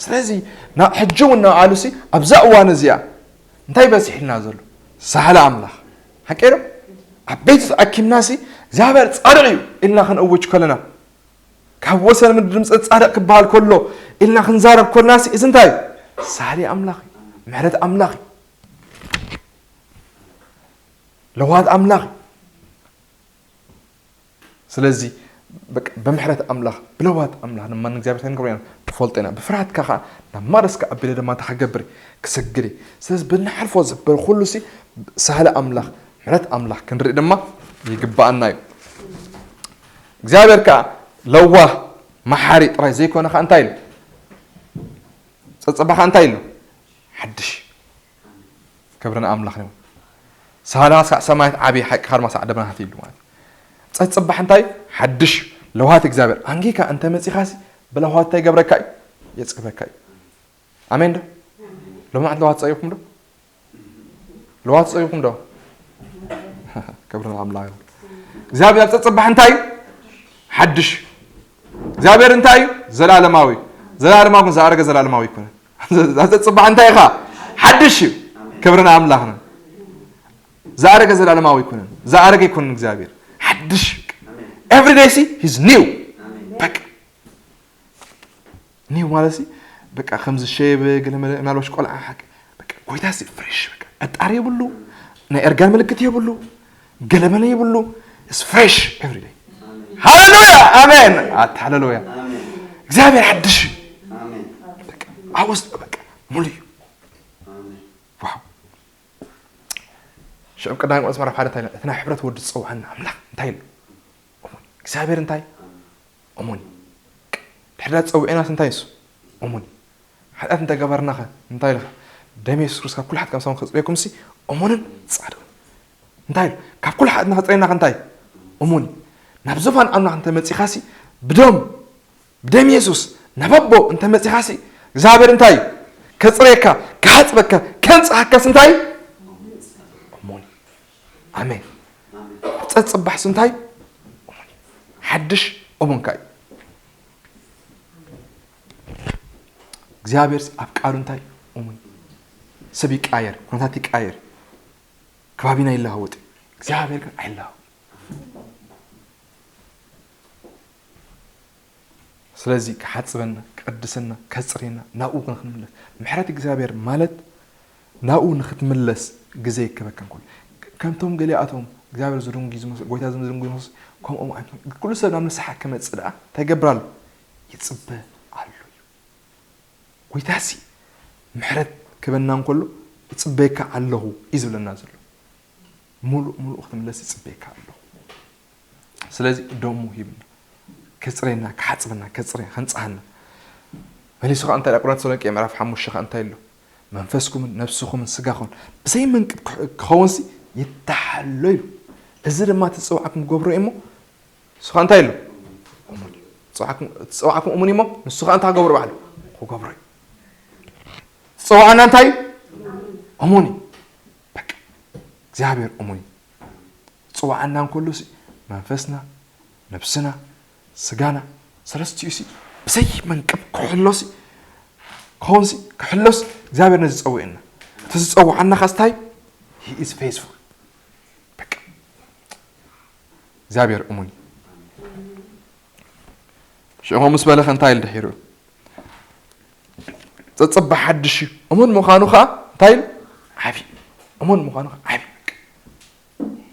ስለዚ ናብ ሕጂ እውን ናብ ኣሉሲ ኣብዛ እዋን እዚኣ እንታይ በዚሕልና ዘሎ? ሳህላ ኣምላኽ ሓቂ ዶ? ኣብ ቤቱ ተኣኪብናሲ እግዚኣብሔር ጻድቕ እዩ ኢልና ክንእውጅ ከለና ካብ ወሰን ምድሪ ድምፂ ፃድቕ ክበሃል ከሎ ኢልና ክንዛረብ ኮልናሲ እዚ እንታይ እዩ? ሳህሊ ኣምላኽ እዩ። ምሕረት ኣምላኽ እዩ። ለዋሃት ኣምላኽ እዩ። ስለዚ ብምሕረት ኣምላኽ ብለዋሃት ኣምላኽ ድማ ንእግዚኣብሔር እንታይ ንገብሮ ኢና ንፈልጦ ኢና። ብፍርሃትካ ከዓ ናብ መቕደስካ ኣቢለ ድማ እንታይ ክገብር እየ? ክሰግድ እየ። ስለዚ ብንሓልፎ ዘበለ ኩሉ ሲ ሳህሊ ኣምላኽ ምሕረት ኣምላኽ ክንርኢ ድማ ይግባኣና እዩ። እግዚኣብሔር ከዓ ለዋህ መሓሪ ጥራይ ዘይኮነ ከዓ እንታይ ኢሉ? ፀፀባኻ እንታይ ኢሉ? ሓድሽ። ክብሪ ንኣምላኽ ይኹን። ሳህልኻ ስካዕ ሰማያት ዓብዪ ሓቂ ካርማ ሳዕ ደበናት ኢሉ ማለት እዩ። ፀፀባሕ እንታይ ሓድሽ ለውሃት እግዚኣብሔር ኣንጊካ እንተ መፂኻሲ ብለውሃት እንታይ ይገብረካ እዩ? የፅግበካ እዩ። ኣሜን ዶ? ሎማዓት ለውሃት ፀይኹም ዶ? ለውሃት ፀይኹም ዶ? ክብሪ ንኣምላኽ ይኹን። እግዚኣብሔር ፀፀባሕ እንታይ እዩ? ሓድሽ። እግዚኣብሔር እንታይ እዩ? ዘላለማዊ። ዘላለማዊ ግን ዝኣረገ ዘላለማዊ ኣይኮነን። ዝፅባሕ እንታይ ኢኻ? ሓድሽ እዩ። ክብሪ ንኣምላኽና። ዝኣረገ ዘላለማዊ ኣይኮነን። ዝኣረገ ኣይኮነን እግዚኣብሔር። ሓድሽ። Every day ሲ he's new። በቃ new ማለት ሲ በቃ ከምዚ ሸየበ ገለ መለ ምናልባሽ ቆልዓ ሓቂ በቃ ጎይታ ሲ ፍሬሽ በቃ ቀጣሪ የብሉ ናይ እርጋን ምልክት የብሉ ገለመለ የብሉ is fresh every day። ሃሌሉያ ኣሜን። ኣታ ሃሌሉያ። እግዚኣብሔር ሓድሽ እዩ። በቃ ኣብ ውስጥ በቃ ሙሉ እዩ። ዋው። ሽዑ ቀዳማይ ቆሮንቶስ ምዕራፍ ሓደ እንታይ ኢሉ? እቲ ናብ ሕብረት ወዱ ዝጸውዐና ኣምላኽ እንታይ ኢሉ? እሙን። እግዚኣብሔር እንታይ? እሙን። ድሕሪ ዳ ጸውዒናስ እንታይ እሱ? እሙን። ሓጢኣት እንተገበርናኸ እንታይ ኢልኻ? ደም የሱስ ክርስቶስ ካብ ኩሉ ሓጢኣት ካብ ሰማይ ከጽርየኩም ሲ እሙንን ጻድቕን። እንታይ ኢሉ? ካብ ኩሉ ሓጢኣትና ከጽርየናኸ እንታይ? እሙን። ናብ ዙፋን ኣምላኽ እንተ መጺኻሲ ብደም ብደም የሱስ ናብ ኣቦ እንተ መጺኻሲ እግዚኣብሔር እንታይ እዩ? ከጽርየካ፣ ክሓጽበካ፣ ከንጽሃካስ እንታይ እዩ? እሙን እዩ። ኣሜን። ጸጽባሕስ እንታይ እዩ? እሙን እዩ። ሓድሽ እሙንካ እዩ። እግዚኣብሔር ኣብ ቃሉ እንታይ እዩ? እሙን እዩ። ሰብ ይቃየር፣ ኩነታት ይቃየር፣ ከባቢና ይለዋወጥ እዩ። እግዚኣብሔር ግን ኣይለዋወጥን። ስለዚ ክሓጽበና፣ ክቅድሰና፣ ከጽርየና ናብኡ ክንምለስ። ምሕረት እግዚኣብሔር ማለት ናብኡ ንክትምለስ ግዜ ይከበካ እንከሎ። ከምቶም ገሊኣቶም እግዚኣብሔር ዝድንጉ ዝመስል፣ ጎይታ ዝድንጉ ዝመስል፣ ከምኦም ኣይኮን። ኩሉ ሰብ ናብ ንስሓ ክመጽእ ደኣ እንታይ ይገብር ኣሎ? ይጽበ ኣሎ እዩ። ጎይታሲ ምሕረት ክበና እንከሎ፣ "ይጽበየካ ኣለኹ" እዩ ዝብለና ዘሎ። ሙሉእ ሙሉእ ክትምለስ ይጽበየካ ኣለኹ። ስለዚ ደሙ ሂብና፣ ከጽሬና፣ ክሓጽበና፣ ከጽሬ-፣ ከንጽሃና። መሊሱ ኸኣ እንታይ ኢላ? ቆሮንቶስ ተሰሎንቄ ምዕራፍ ሓሙሽተ ኸኣ እንታይ ኣሎ? "መንፈስኩምን ነፍስኹምን ስጋኹምን ብዘይ መንቅብ ክኸ-፣ ክኸውንሲ ይተሓሎ" ኢሉ። እዚ ድማ እቲ ዝጸውዓኩም ክገብሮ እዩ እሞ፣ ንሱ ኸኣ እንታይ ኣሎ? እሙን። ዝጸውዓኩም፣ እቲ ዝጸውዓኩም እሙን እዩ እሞ፣ ንሱ ኸኣ እንታይ ክገብሮ ባዕሉ? ክገብሮ እዩ። ዝጸውዓና እንታይ እዩ? እሙን እዩ። በቃ፣ እግዚኣብሔር እሙን እዩ። ዝጸውዓና እንከሎ ሲ፣ መንፈስና፣ ነብስና፣ ስጋና፣ ሰለስቲኡ ሲ፣ ብዘይ መንቅብ ክሕሎ ሲ፣ ክኸውን ሲ፣ ክሕሎስ እግዚኣብሔር ነዚ ጸዊዕና። እቲ ዝጸውዓና ኸስታይ፣ he is faithful። በቃ፣ እግዚኣብሔር እሙን እዩ። ሽዑ ምስ በለ ከ እንታይ ኢሉ ድሒሩ? ጸጸብ ሓድሽ እዩ። እሙን ምዃኑ ኸኣ እንታይ ኢሉ? ዓቢ። እሙን ምዃኑ ኸኣ ዓቢ።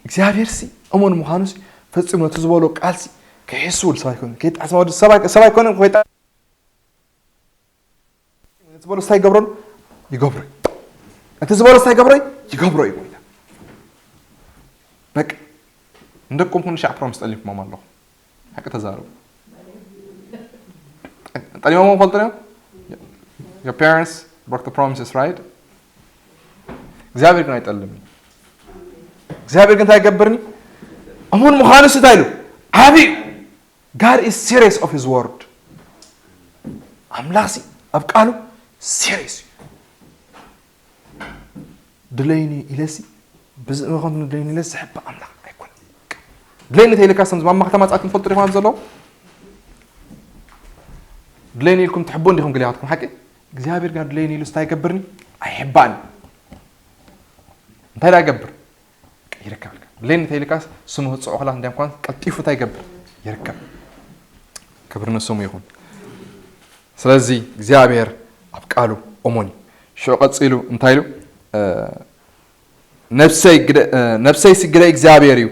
እግዚኣብሔር ሲ እሙን ምዃኑ ሲ ፈጺሙ ነቲ ዝበሎ ቃል ሲ ከይሕስውል ሰብ ኣይኮነን። ከይጣዕስ ወዲ ሰብ ኣይ-፣ ሰብ ኣይኮነን። ከይጣ-፣ ነቲ ዝበሎ ስታይ ይገብሮ? ይገብሮ እዩ። ነቲ ዝበሎ ስታይ ይገብሮ? ይገብሮ እዩ ጎይታ። በቃ፣ ንደቅኩም ኩሉ ሻዕ ፕሮሚስ ጠሊምኩሞም ኣለኹ። ሓቂ ተዛረቡ። ጠሊሞም ፈልጡ እዮም? Your parents broke the promises, right? እግዚኣብሔር ግን ኣይጠልምን። እግዚኣብሔር ግን እንታይ ይገብርኒ? እሙን ምዃኑ ሲ እንታይ ኢሉ? ዓቢ እዩ። God is serious of his word። ኣምላኽ ሲ ኣብ ቃሉ serious እዩ። ድለይኒ ኢለሲ፣ ብዚ መኾንት ድለይኒ ኢለሲ ዝሕባእ ኣምላኽ ኣይኮነን። ድለይኒ ተይልካ ሰም ዝማማ ከተማ ጻት ንፈልጡ ዲኹም ኣብ ዘለዉ? ድለይኒ ኢልኩም ትሕቡ እንዲኹም ገሊኻትኩም ሓቂ? እግዚኣብሔር ግን ድለይኒ ኢሉ ስታይ ይገብርኒ? ኣይሕባእኒ። እንታይ ደኣ ይገብር? ይርከበልካ። ድለይኒ ተይልካስ ስሙ ክጽዖ ከላ እንዲያም ኳን ቀልጢፉ እንታይ ይገብር? ይርከብ። ክብሪ ንስሙ ይኹን። ስለዚ እግዚኣብሔር ኣብ ቃሉ እሙን እዩ። ሽዑ ቀጺሉ እንታይ ኢሉ? እ፣ ነፍሰይ ግደ-፣ እ፣ ነፍሰይ ሲ ግደ እግዚኣብሔር እዩ፣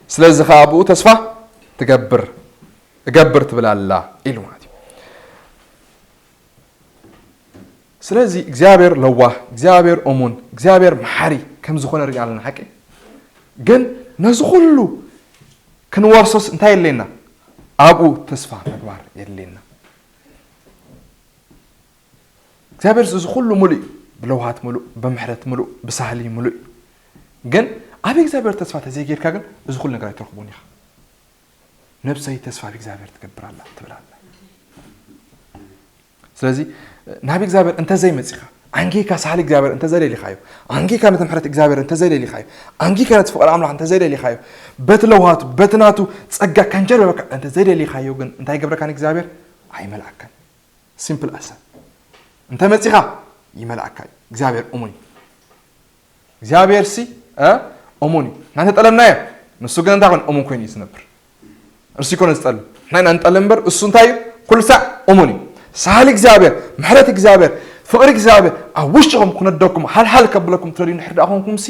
ስለዚ ኸኣ ብኡ ተስፋ ትገብር፣ እገብር ትብል ኣላ ኢሉ ማለት እዩ። ስለዚ እግዚኣብሔር ለዋህ፣ እግዚኣብሔር እሙን፣ እግዚኣብሔር መሓሪ ከም ዝኾነ ርኢና ኣለና። ሓቂ ግን ነዚ ኩሉ ክንወርሶስ እንታይ የድልየና? ኣብኡ ተስፋ ምግባር የድልየና። እግዚኣብሔር እዚ ኩሉ ሙሉእ እዩ። ብለውሃት ሙሉእ፣ ብምሕረት ሙሉእ፣ ብሳህሊ ሙሉእ እዩ። ግን ኣብ እግዚኣብሔር ተስፋ ተዘይጌርካ ግን እዚ ኩሉ ነገር ኣይትረኽቦን ኢኻ። ነብሰይ ተስፋ ብእግዚኣብሔር ትገብር ኣላ ትብል ኣላ። ስለዚ ናብ እግዚኣብሔር እንተዘይመጺኻ፣ ኣንጊካ ሳህሊ እግዚኣብሔር እንተዘይደሊኻዮ፣ ኣንጊካ ነቲ ምሕረት እግዚኣብሔር እንተዘይደሊኻዮ፣ ኣንጊካ ነቲ ፍቕሪ ኣምላኽ እንተዘይደሊኻዮ፣ በቲ ለውሃቱ፣ በቲ ናቱ ጸጋ ከንጀርበበካ እንተዘይደሊኻዮ ግን እንታይ ይገብረካ ንእግዚኣብሔር? ኣይመልኣካን። ሲምፕል ኣሰ። እንተ መጺኻ ይመልኣካ እዩ። እግዚኣብሔር እሙን እዩ። እግዚኣብሔር ሲ፣ እ፣ እሙን እዩ። እናንተ ጠለብናዮ፣ ንሱ ግን እንታይ ኮነ? እሙን ኮይኑ እዩ ዝነብር። እርሱ ይኮነ ዝጠልም። ንሕና ኢና ንጠልም እምበር፣ እሱ እንታይ እዩ? ኩሉ ሳዕ እሙን እዩ። ሳህሊ እግዚኣብሔር፣ ምሕረት እግዚኣብሔር፣ ፍቕሪ እግዚኣብሔር ኣብ ውሽጥኹም ክነደኩም፣ ሃልሃል ከብለኩም ትደልዩ እንድሕር ደኣ ኮንኩም ሲ፣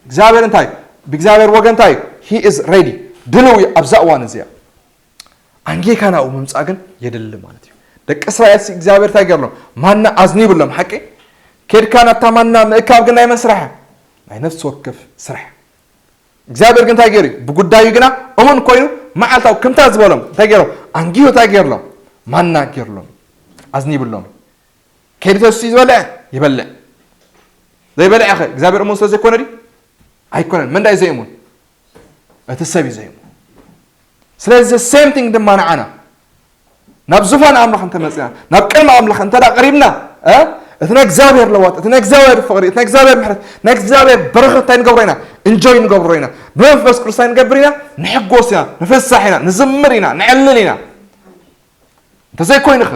እግዚኣብሔር እንታይ እዩ? ብእግዚኣብሔር ወገን እንታይ እዩ? He is ready። ድልው እዩ ኣብዛ እዋን እዚኣ። ኣንጌካ ናብኡ ምምጻእ ግን የድሊ ማለት እዩ። ደቂ እስራኤል ሲ እግዚኣብሔር እንታይ ገይርሎም? ማና ኣዝኒብሎም፣ ሓቂ? ኬድካ ናብታ ማና ምእካብ ግን ናይ መን ስራሕ እያ? ናይ ነፍሲ ወከፍ ስራሕ እያ። እግዚኣብሔር ግን እንታይ ገይሩ? ብጉዳዩ ግና እሙን ኮይኑ መዓልታዊ ከምታ ዝበሎም እንታይ ገይሮም? ኣንጊሁ እንታይ ገይርሎም? ማና ገይርሎም። ኣዝኒብሎም። ከይዱ ተሱ ዝበልዐ ይበልዕ። ዘይበልዐ ኸ እግዚኣብሔር እሙን ስለ ዘይኮነ ድዩ? ኣይኮነን። መን ዳይ ዘይእሙን? እቲ ሰብ እዩ ዘይእሙን። ስለዚ ሴም ቲንግ ድማ ንዓና ናብ ዙፋን ኣምላኽ እንተመጺና፣ ናብ ቅድሚ ኣምላኽ እንተ ደኣ ቀሪብና፣ እ፣ እቲ ናይ እግዚኣብሔር ለዋጥ፣ እቲ ናይ እግዚኣብሔር ፍቕሪ፣ እቲ ናይ እግዚኣብሔር ምሕረት፣ ናይ እግዚኣብሔር በረኸት እንታይ ንገብሮ ኢና? እንጆይ ንገብሮ ኢና። ብመንፈስ ቅዱስ እንታይ ንገብር ኢና? ንሕጎስ ኢና፣ ንፍሳሕ ኢና፣ ንዝምር ኢና፣ ንዕልል ኢና። እንተዘይኮይኑ ኸ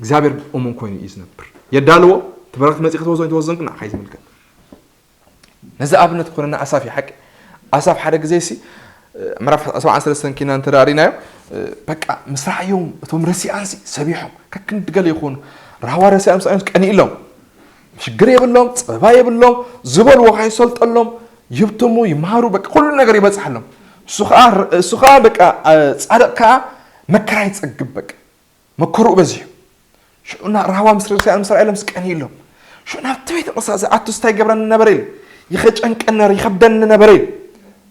እግዚኣብሔር እሙን ኮይኑ እዩ ዝነብር። የዳልዎ፣ እቲ በረኸት መጺኡ ክትወስዶ ኣይትወስዶን ግን ንዓኻ እዩ ዝምልከት። ነዚ ኣብነት ክኾነና ኣሳፍ እዩ ሓቂ። ኣሳፍ ሓደ ግዜ ሲ፣ ምዕራፍ ሰብዓን ሰለስተን ኪና እንተ ደኣ ርኢናዮ፣ በቃ ምስ ረኣዮም እቶም ረሲኣን ሲ ሰቢሖም፣ ከክንዲ ገለ ይኾኑ፣ ራህዋ ረሲኣን ምስ ረኣዮም ቀኒእሎም። ሽግር የብሎም፣ ጸበባ የብሎም፣ ዝበልዎ ከይሰልጠሎም፣ ይህብትሙ፣ ይምሃሩ፣ በቃ ኩሉ ነገር ይበጽሓሎም። እሱ ኸዓ እሱ ኸዓ በቃ እ፣ ጻድቕ ከኣ መከራ ይጸግብ። በቃ መከርኡ በዚሑ። ሽዑ እና ራህዋ ምስ ርእሲ ምስ ረኣየሎም ምስ ቀንኢሎም። ሽዑ ናብቲ ቤተ መቕደስ ዝኣቱ እንታይ ይገብረኒ ነበረ ኢሉ። ይኸጨንቀኒ ነበረ፣ ይኸብደኒ ነበረ ኢሉ።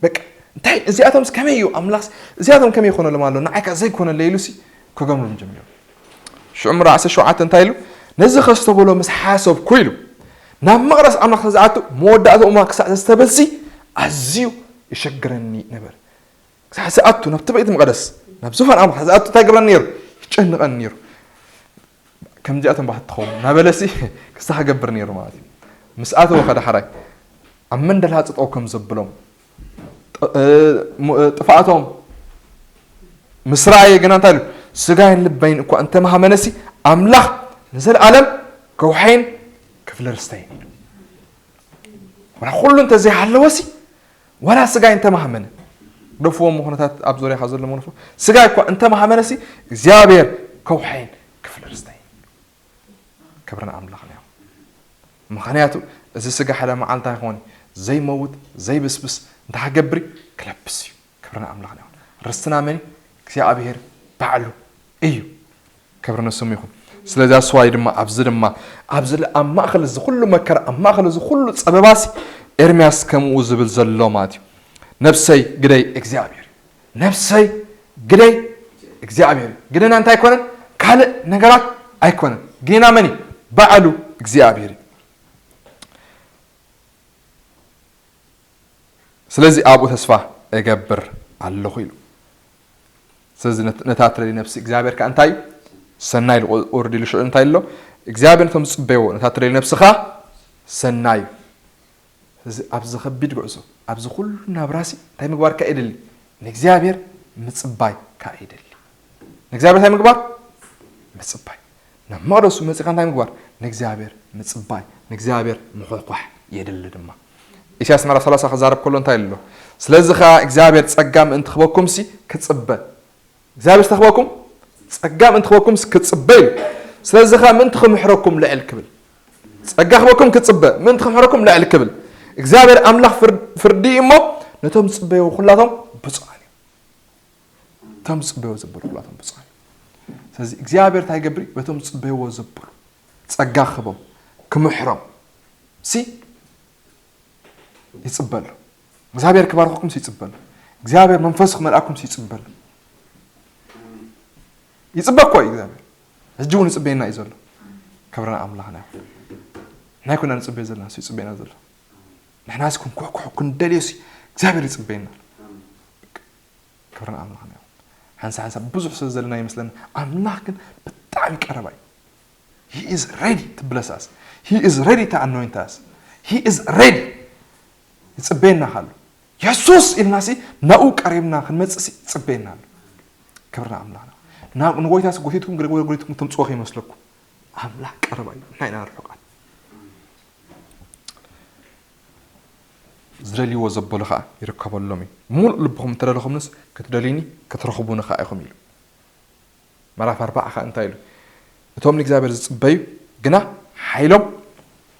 በቃ እንታይ እዚኣቶምስ ከመይ እዩ ኣምላኽ እዚኣቶም ከመይ ይኾነሎም ኣሎ ንዓይ ከ ዘይኮነለይ ኢሉ ሲ ከገምሮም ጀሚሩ። ሽዑ ምዕራፍ ዓሰርተ ሸውዓተ እንታይ ኢሉ? ነዚ ከስተብህሎ ምስ ሓሰብኩ ኢሉ ናብ መቕደስ ኣምላኽ ዝኣቱ መወዳእትኡ እማ ክሳዕ ዘስተበዚ ኣዝዩ ይሸግረኒ ነበር። ክሳዕ ዝኣቱ ናብቲ ቤት መቕደስ ናብ ዙፋን ኣምላኽ ዝኣቱ እንታይ ይገብረኒ ነይሩ? ይጨንቐኒ ነይሩ። ከምዚኣቶም ባህት ትኸውን ናበለሲ ክስታ ክገብር ነይሩ ማለት እዩ። ምስ ኣተወ ከዳሕራይ ኣብ መንደል ሃፀጠው ከም ዘብሎም ጥ- እ፣ ሙ- እ፣ ጥፍኣቶም ምስ ረኣየ ግና እንታይ ኢሉ? ስጋይን ልበይን እኳ እንተመሃመነሲ ኣምላኽ ንዘለኣለም ከውሓይን ክፍለ ርስተይን ኢሉ። ወላ ኩሉ እንተዘይሃለወሲ ወላ ስጋይ እንተመሃመነ ደፍዎም ኩነታት ኣብ ዙሪያኻ ዘሎ መኖፎ ስጋይ እኳ እንተመሃመነሲ እግዚኣብሔር ከውሓይን ክፍለ ርስተይን። ክብሪ ንኣምላኽና ይኹን። ምኽንያቱ እዚ ስጋ ሓደ መዓልቲ ኣይኮን ዘይመውት ዘይብስብስ እንታይ ክገብር እዩ? ክለብስ እዩ። ክብሪ ንኣምላኽና ይኹን። ርስትና መን እዩ? እግዚኣብሔር ባዕሉ እዩ። ክብሪ ንስሙ ይኹን። ስለዚ ኣስዋይ ድማ ኣብዚ ድማ ኣብዚ ለ- ኣብ ማእኸል እዚ ኩሉ መከራ ኣብ ማእኸል እዚ ኩሉ ፀበባሲ ኤርምያስ ከምኡ ዝብል ዘሎ ማለት እዩ። ነብሰይ ግደይ እግዚኣብሔር ነፍሰይ ግደይ እግዚኣብሔር እዩ። ግደና እንታይ ኣይኮነን ካልእ ነገራት ኣይኮነን። ግደና መን እዩ? ባዕሉ እግዚኣብሔር እዩ። ስለዚ ኣብኡ ተስፋ እገብር ኣለኹ ኢሉ። ስለዚ ነት- ነታ ትደሊ ነፍሲ እግዚኣብሔር ከ እንታይ እዩ? ሰናይ ኢሉ። ቁ- ቁርድ ኢሉ ሽዑ እንታይ ኣሎ? እግዚኣብሔር ነቶም ዝፅበይዎ ነታ ትደሊ ነፍስኻ ሰናይ እዩ። እዚ ኣብዚ ከቢድ ጉዕዞ ኣብዚ ኩሉ ናብራሲ እንታይ ምግባር ከ የድሊ? ንእግዚኣብሔር ምጽባይ ከ የድሊ። ንእግዚኣብሔር እንታይ ምግባር? ምጽባይ። ናብ መቕደሱ መጺኻ እንታይ ምግባር? ንእግዚኣብሔር ምጽባይ፣ ንእግዚኣብሔር ምኹሕኳሕ የድሊ ድማ። ኢሳያስ ምዕራፍ ሰላሳ ክዛረብ ከሎ እንታይ ኣሎ? ስለዚ ኸኣ እግዚኣብሔር ጸጋ ምእንቲ ክበኩምሲ ክጽበ እግዚኣብሔር ዝተኽበኩም ጸጋ ምእንቲ ክበኩም ክጽበ እዩ። ስለዚ ኸ ምእንቲ ክምሕረኩም ልዕል ክብል ጸጋ ክበኩም ክጽበ ምእንቲ ክምሕረኩም ልዕል ክብል እግዚኣብሔር ኣምላኽ ፍር- ፍርዲ እዩ እሞ ነቶም ዝጽበይዎ ኩላቶም ብፁዓን እዮም። እቶም ዝጽበይዎ ዘበሉ ኩላቶም ብፁዓን እዮም። ስለዚ እግዚኣብሔር እንታይ ይገብር እዩ? በቶም ዝጽበይዎ ዘበሉ ጸጋ ክህቦም ክምሕሮም ሲ ይጽበሉ። እግዚኣብሔር ክባርኸኩም ይጽበሉ። እግዚኣብሔር መንፈሱ ክመልኣኩም ይጽበሉ። ይጽበ እኮ እዩ እግዚኣብሔር። ሕጂ እውን ይጽበየና እዩ ዘሎ። ክብሪ ንኣምላኽና ይኹን። ንሕና ኣይኮና ንጽበዮ ዘለና፣ እሱ ይጽበየና ዘሎ። ንሕናስ ክንኳሕኩሖ ክንደልዮሲ እግዚኣብሔር ይጽበየና ኣሎ። ክብሪ ንኣምላኽና ይኹን። ሓንሳ ሓንሳ ብዙሕ ስለ ዘለና ይመስለና። ኣምላኽ ግን ብጣዕሚ ቀረባ እዩ። He is ready to bless us. He is ready to anoint us. He is ready. ይጽበየና ኣሎ። የሱስ ኢልናሲ ናብኡ ቀሪብና ክንመጽእሲ ይጽበየና ኣሎ። ክብሪ ንኣምላኽና። ናብ ንጎይታስ ጎቲትኩም ግደ ጎቲትኩም ተምጽዎ ከይመስለኩም። ኣምላኽ ቀረባ እዩ። ንሕና ኢና ርሑቃት። ዝደልይዎ ዘበሉ ኸዓ ይርከበሎም እዩ። ብምሉእ ልብኹም እንተደለኹምንስ ክትደልዩኒ ክትረኽቡኒ ኸዓ ኢኹም ኢሉ። ምዕራፍ ኣርባዓ ኸዓ እንታይ ኢሉ? እቶም ንእግዚኣብሔር ዝጽበዩ ግና ሓይሎም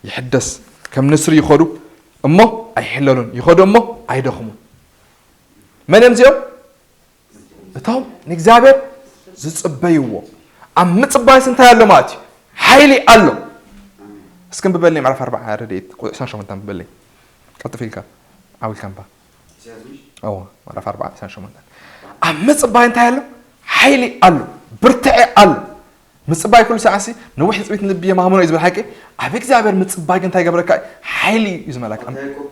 ይሕደስ፣ ከም ንስሪ ይኸዱ እሞ ኣይሕለሉን፣ ይኸዱ እሞ ኣይደኽሙን። መን እዮም እዚኦም? እቶም ንእግዚኣብሔር ዝጽበይዎ። ኣብ ምጽባይስ እንታይ ኣሎ ማለት እዩ? ሓይሊ ኣሎ። እስኪ እንብበለይ ምዕራፍ ኣርባዓ ረድኤት ቁፅሪ ዕስራን ሸሞንተን እንብበለይ። ቀልጥፍ ኢልካ ዓው ኢልካ እንባ። እዎ ምዕራፍ ኣርባዓ ዕስራን ሸሞንተን። ኣብ ምጽባይ እንታይ ኣሎ? ሓይሊ ኣሎ፣ ብርትዐ ኣሎ። ምጽባይ ኩሉ ሰዓሲ ነዊሕ ትጽቢት ንልቢ የማህሙኖ እዩ ዝብል ሓቂ። ኣብ እግዚኣብሔር ምጽባይ ግን እንታይ ይገብረካ? ሓይሊ እዩ ዝመላካ። ኣታ ያዕቆብ፣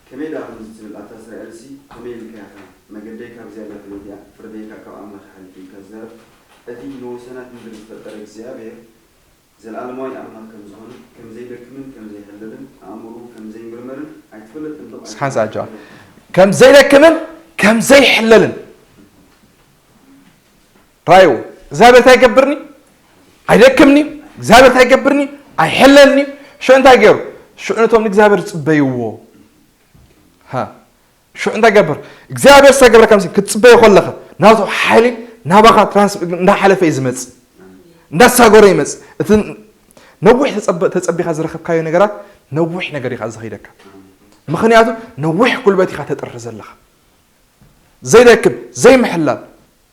ከመይ ደኣ ከምዚ ትብል? ኣታ እስራኤልሲ፣ ከመይ ኢልካ ኢኻ? መገደይ ካብ እግዚኣብሔር ፈሊጠያ፣ ፍርደይ ከኣ ካብ ኣምላኽ ሓሊፉ ኢልካ ዝዛረብ፣ እቲ ንወሰናት ምድሪ ዝፈጠረ እግዚኣብሔር፣ ዘለኣለማዊ ኣምላኽ ከም ዝኾነ፣ ከም ዘይደክምን ከም ዘይሕለልን፣ ኣእምሮኡ ከም ዘይምርመርን ኣይትፈልጥን ዶ? እስኪ ሓንሳእ ኣጆኻ። ከም ዘይደክምን ከም ዘይሕለልን። ራእይዎ። እግዚኣብሔር እንታይ ይገብርኒ? ኣይደክምኒ። እግዚኣብሔር እንታይ ይገብርኒ? ኣይሕለልኒ። ሽዑ እንታይ ገይሩ? ሽዑ ነቶም ንእግዚኣብሔር ዝጽበይዎ። ሃ። ሽዑ እንታይ ገበር? እግዚኣብሔር ዝተገብረ ከምዚ ክትጽበዮ ከለኸ ናቱ ሓይሊ ናባኻ ትራንስ እንዳሓለፈ እዩ ዝመጽእ። እንዳሳገረ ይመጽእ። እቲ ነዊሕ ተጸበ- ተጸቢኻ ዝረኸብካዮ ነገራት ነዊሕ ነገር ኢኻ ዝኸይደካ። ምኽንያቱ ነዊሕ ጉልበት ኢኻ ተጥሪ ዘለኻ። ዘይደክም ዘይምሕላል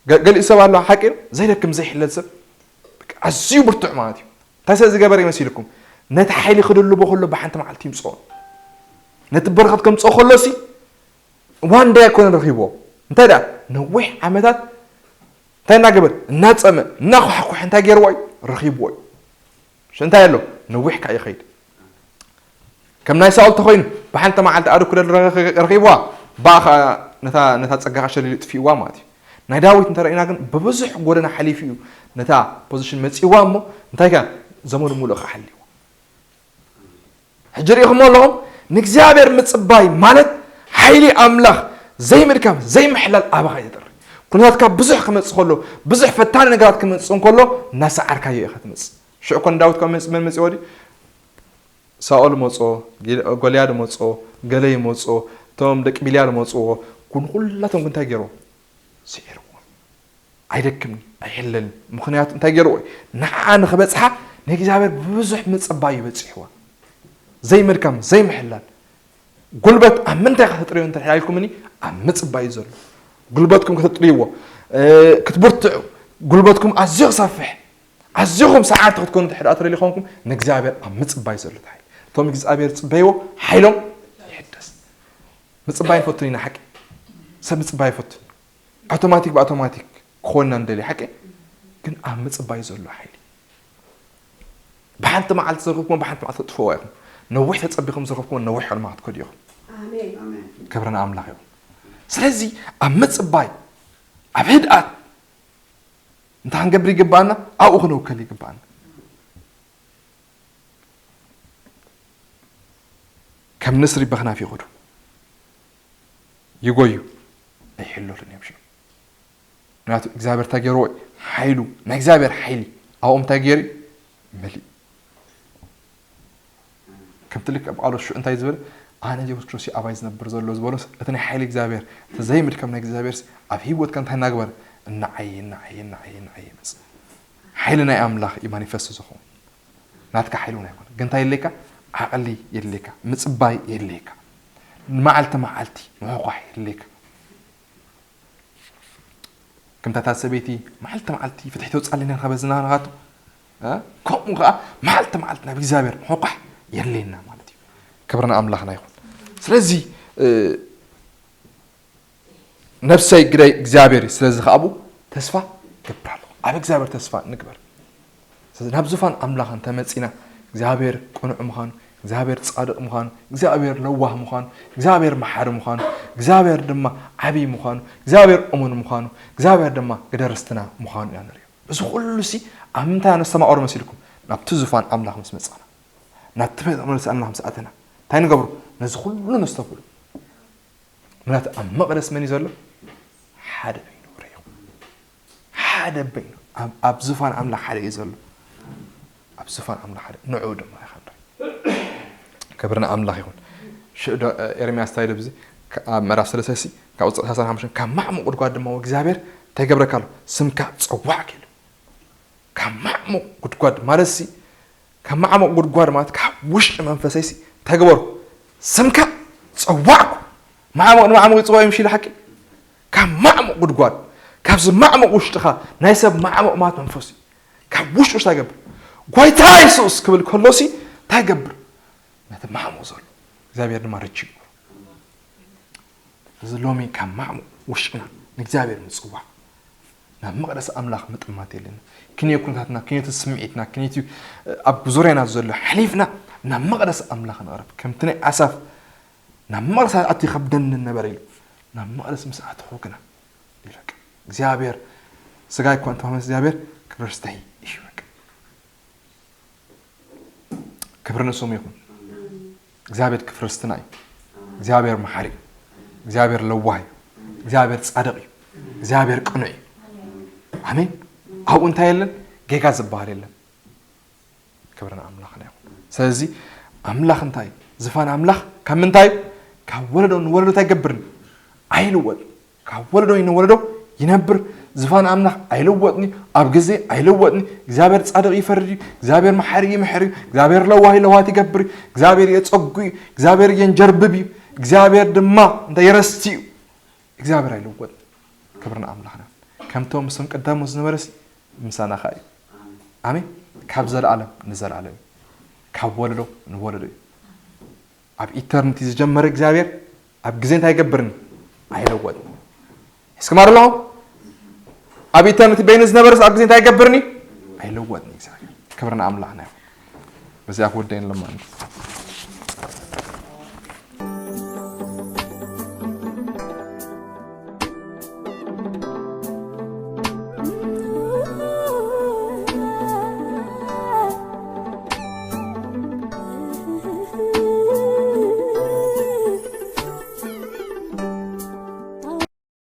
ገ- ገሊኡ ሰብ ኣሎ፣ ሓቂ ዘይደክም ዘይሕለል ሰብ፣ በቃ ኣዝዩ ብርቱዕ ማለት እዩ። እንታይ ስለ ዝገበረ ይመሲልኩም? ነቲ ሓይሊ ክድልቦ ከሎ ብሓንቲ መዓልቲ ይምፅኦ። ነቲ በረኸት ከምፅኦ ከሎሲ ዋን ዳይ ኣይኮነን ረኺብዎ። እንታይ ደኣ ነዊሕ ዓመታት እንታይ እናገበር እናፀመ እናኳሕኩሕ እንታይ ገይርዎ እዩ? ረኺብዎ እዩ። ሽ እንታይ ኣሎ? ነዊሕ ከኣ ይኸይድ። ከም ናይ ሳኦል ተኾይኑ ብሓንቲ መዓልቲ ኣደ ኩደል ረኺብዋ፣ ብኣ ኸኣ ነታ ነታ ጸጋ ሸሊሉ ጥፊእዋ ማለት እዩ። ናይ ዳዊት እንተረኢና ግን ብብዙሕ ጎደና ሓሊፉ እዩ ነታ ፖዚሽን መጺእዋ እሞ እንታይ ከ ዘመኑ ሙሉእ ከሓልይዎ። ሕጂ ርኢኹሞ ኣለኹም ንእግዚኣብሔር ምጽባይ ማለት ሓይሊ ኣምላኽ ዘይምድካም ዘይምሕላል ኣባኻ ይጥሪ። ኩነታትካ ብዙሕ ክመጽእ ከሎ ብዙሕ ፈታኒ ነገራት ክመጽእ እንከሎ እናሰዓርካዮ ኢኻ ትመጽእ። ሽዑ ኮን ዳዊት ካብ መጽ መን መጽዎ ድዩ? ሳኦል መጾ፣ ጎልያድ መጾ፣ ገለይ መጾ፣ እቶም ደቂ ቢልያል መጽዎ። ኩን ኩላቶም እንታይ ገይርዎ? ስዒርዎ። ኣይደክምን ኣይሕለልን። ምኽንያቱ እንታይ ገይርዎ? ንዓ ንኽበጽሓ ንእግዚኣብሔር ብብዙሕ ምጽባይ እዩ በጺሕዋ። ዘይምድካም ዘይምሕላል። ጉልበት ኣብ ምንታይ ከተጥርዮ እንተ ኢልኩምኒ ኣብ ምጽባይ እዩ ዘሎ። ጉልበትኩም ከተጥርይዎ ክትብርትዑ፣ ጉልበትኩም ኣዝዩ ክሰፍሕ፣ ኣዝኹም ሰዓርቲ ክትኮኑ ትሕዳ ትደልዩ ኾንኩም ንእግዚኣብሔር ኣብ ምጽባይ ዘሎ ሓይሊ። እቶም እግዚኣብሔር ዝጽበይዎ ሓይሎም ይሕደስ። ምጽባይ ንፈቱን ኢና ሓቂ። ሰብ ምጽባይ ይፈቱን። ኣውቶማቲክ ብኣውቶማቲክ ክኾንና ንደሊ ሓቂ። ግን ኣብ ምጽባይ ዘሎ ሓይሊ ብሓንቲ መዓልቲ ዘረኽብኩም ብሓንቲ መዓልቲ ተጥፍዎ ኢኹም። ነዊሕ ተጸቢኹም ዘረኽብኩም ነዊሕ ዕልማ ክትከዱ ኢኹም። ክብርና ኣምላኽ ይኹን። ስለዚ ኣብ ምጽባይ ኣብ ህድኣት እንታይ ክንገብር ይግባኣና? ኣብኡ ክንውከል ይግባኣና። ከም ንስሪ በኽናፍ ይኸዱ፣ ይጎዩ፣ ኣይሕለሉን እዮም ሽዑ። ምክንያቱ እግዚኣብሔር እንታይ ገይርዎ? ሓይሉ ናይ እግዚኣብሔር ሓይሊ ኣብኦም እንታይ ገይሩ? መሊኡ። ከምቲ ልክዕ ጳውሎስ ሽዑ እንታይ ዝበለ? ኣነ የሱስ ክርስቶስ ኣባይ ዝነብር ዘሎ ዝበሎስ እቲ ናይ ሓይሊ እግዚኣብሔር እቲ ዘይምድከም ናይ እግዚኣብሔር ኣብ ህይወትካ እንታይ እናግበረ? እናዓየ እናዓየ እናዓየ እናዓየ ይመፅእ። ሓይሊ ናይ ኣምላኽ እዩ ማኒፈስት ዝኸውን። ናትካ ሓይሊ እውን ኣይኮነ ግን እንታይ የድልየካ? ዓቕሊ የድልየካ፣ ምፅባይ የድልየካ፣ ንመዓልቲ መዓልቲ ምሕኳሕ የድልየካ። ከምታ እታ ሰበይቲ መዓልቲ መዓልቲ ፍትሒ ተውፅኣለና ኢልካ በዝና ንኻቱ ከምኡ ከዓ መዓልቲ መዓልቲ ናብ እግዚኣብሔር ምሕኳሕ የድልየና ማለት እዩ። ክብሪ ንኣምላኽና ይኹን። ስለዚ ነብሰይ ግደይ እግዚኣብሔር እዩ። ስለዚ ከኣ ኣብኡ ተስፋ ገብር ኣለኹ። ኣብ እግዚኣብሔር ተስፋ ንግበር። ስለዚ ናብ ዙፋን ኣምላኽ እንተመጺና እግዚኣብሔር ቅኑዕ ምዃኑ፣ እግዚኣብሔር ጻድቕ ምዃኑ፣ እግዚኣብሔር ለዋህ ምዃኑ፣ እግዚኣብሔር መሓሪ ምዃኑ፣ እግዚኣብሔር ድማ ዓብዪ ምዃኑ፣ እግዚኣብሔር እሙን ምዃኑ፣ እግዚኣብሔር ድማ ግደ ርስትና ምዃኑ ኢና ንሪኦ። እዚ ኩሉ ሲ ኣብ ምንታይ ነስተማቕሮ መሲልኩም? ናብቲ ዙፋን ኣምላኽ ምስ መጻና፣ ናብቲ ቤተ መቕደስ ኣምላኽ ምስ ኣተና እንታይ ንገብሮ? ነዚ ኩሉ ነስተብህሎ። ምክንያቱ ኣብ መቕደስ መን እዩ ዘሎ? ሓደ በይኑ ርኢኹም። ሓደ በይኑ ኣብ- ኣብ ዙፋን ኣምላኽ ሓደ እዩ ዘሎ። ኣብ ዙፋን ኣምላኽ ሓደ ንዕኡ ድማ ኢኻ ንርኢ። ክብሪ ንኣምላኽ ይኹን። ሽዑ ዶ- ኤርምያስ እንታይ ኢሉ ኣብዚ ከ- ኣብ ምዕራፍ ሰለስተ ሲ ካብ ቁፅሪ ሰላሳ ሓሙሽተ ካብ ማዕሙቕ ጉድጓድ ድማ እግዚኣብሔር እንታይ ገብረካ ኣሎ? ስምካ ጸዋዕክ ኢሉ። ካብ ማዕሙቕ ጉድጓድ ማለት ሲ ካብ ማዕሙቕ ጉድጓድ ማለት ካብ ውሽጢ መንፈሰይ ሲ እንታይ ገበርኩ? ስምካ ጸዋዕኩ። ማዕሙቕ ንማዕሙቕ ይጽዋዕ እዩ ምሽ ኢሉ ሓቂ። ካብ ማዕሙቕ ጉድጓድ ካብዚ ማዕሙቕ ውሽጥኻ ናይ ሰብ ማዕሙቕ ማለት መንፈስ እዩ። ካብ ውሽጡ እንታይ ገብር? ጎይታ የሱስ ክብል ከሎ ሲ እንታይ ገብር? ነቲ ማዕሙቕ ዘሎ እግዚኣብሔር ድማ ርጅ ይግበሮ። እዚ ሎሚ ካብ ማዕሙቕ ውሽጥና ንእግዚኣብሔር ምጽዋዕ ናብ መቕደስ ኣምላኽ ምጥማት የለና። ክንዮ ኩነታትና፣ ክንዮቲ ስምዒትና፣ ክንዮቲ ኣብ ዙርያና ዘሎ ሓሊፍና ናብ መቕደስ ኣምላኽ ንቕረብ። ከምቲ ናይ ኣሳፍ ናብ መቕደስ ኣቲ ከብደኒ ነበረ ኢሉ ናብ መቕደስ ምስ ኣተኹ ግና ይብል በቃ እግዚኣብሔር ስጋይ እኳ እንተመስ እግዚኣብሔር ክብረስተይ እዩ በቃ ክብሪ ንስሙ ይኹን። እግዚኣብሔር ክፍርስትናይ እግዚኣብሔር መሓሪ እግዚኣብሔር ለዋህ እግዚኣብሔር ጻድቕ እዩ። እግዚኣብሔር ቅኑዕ እዩ። ኣሜን። ኣብኡ እንታይ የለን? ጌጋ ዝበሃል የለን። ክብሪ ንኣምላኽና ይኹን። ስለዚ ኣምላኽ እንታይ ዝፋን ኣምላኽ ካብ ምንታይ ካብ ወለዶ ንወለዶ እንታይ ገብርን ኣይልወጥ ካብ ወለዶ ንወለዶ ይነብር። ዝፋን ኣምላኽ ኣይልወጥን እዩ። ኣብ ግዜ ኣይልወጥን እዩ። እግዚኣብሔር ጻድቕ ይፈርድ እዩ። እግዚኣብሔር መሓሪ ይምሕር እዩ። እግዚኣብሔር ለዋህ ለዋት ይገብር እዩ። እግዚኣብሔር የጸጉ እዩ። እግዚኣብሔር የንጀርብብ እዩ። እግዚኣብሔር ድማ እንታይ ይረስቲ እዩ? እግዚኣብሔር ኣይልወጥ። ክብርና ኣምላኽና ከምቶም ምስም ቀዳሞ ዝነበረሲ ምሳና ኸዓ እዩ። ኣሜን። ካብ ዘለዓለም ንዘለዓለም እዩ። ካብ ወለዶ ንወለዶ እዩ። ኣብ ኢተርኒቲ ዝጀመረ እግዚኣብሔር ኣብ ግዜ እንታይ ይገብርኒ? ኣይለወጥን። እስኪ ማር ኣለኹም? ኣብ ኢተርኒቲ በይኑ ዝነበረስ ኣብ ግዜ እንታይ ይገብርኒ? ኣይለወጥን እግዚኣብሔር። ክብርና ኣምላኽና ይኹን። በዚኣ ክወደን ለማን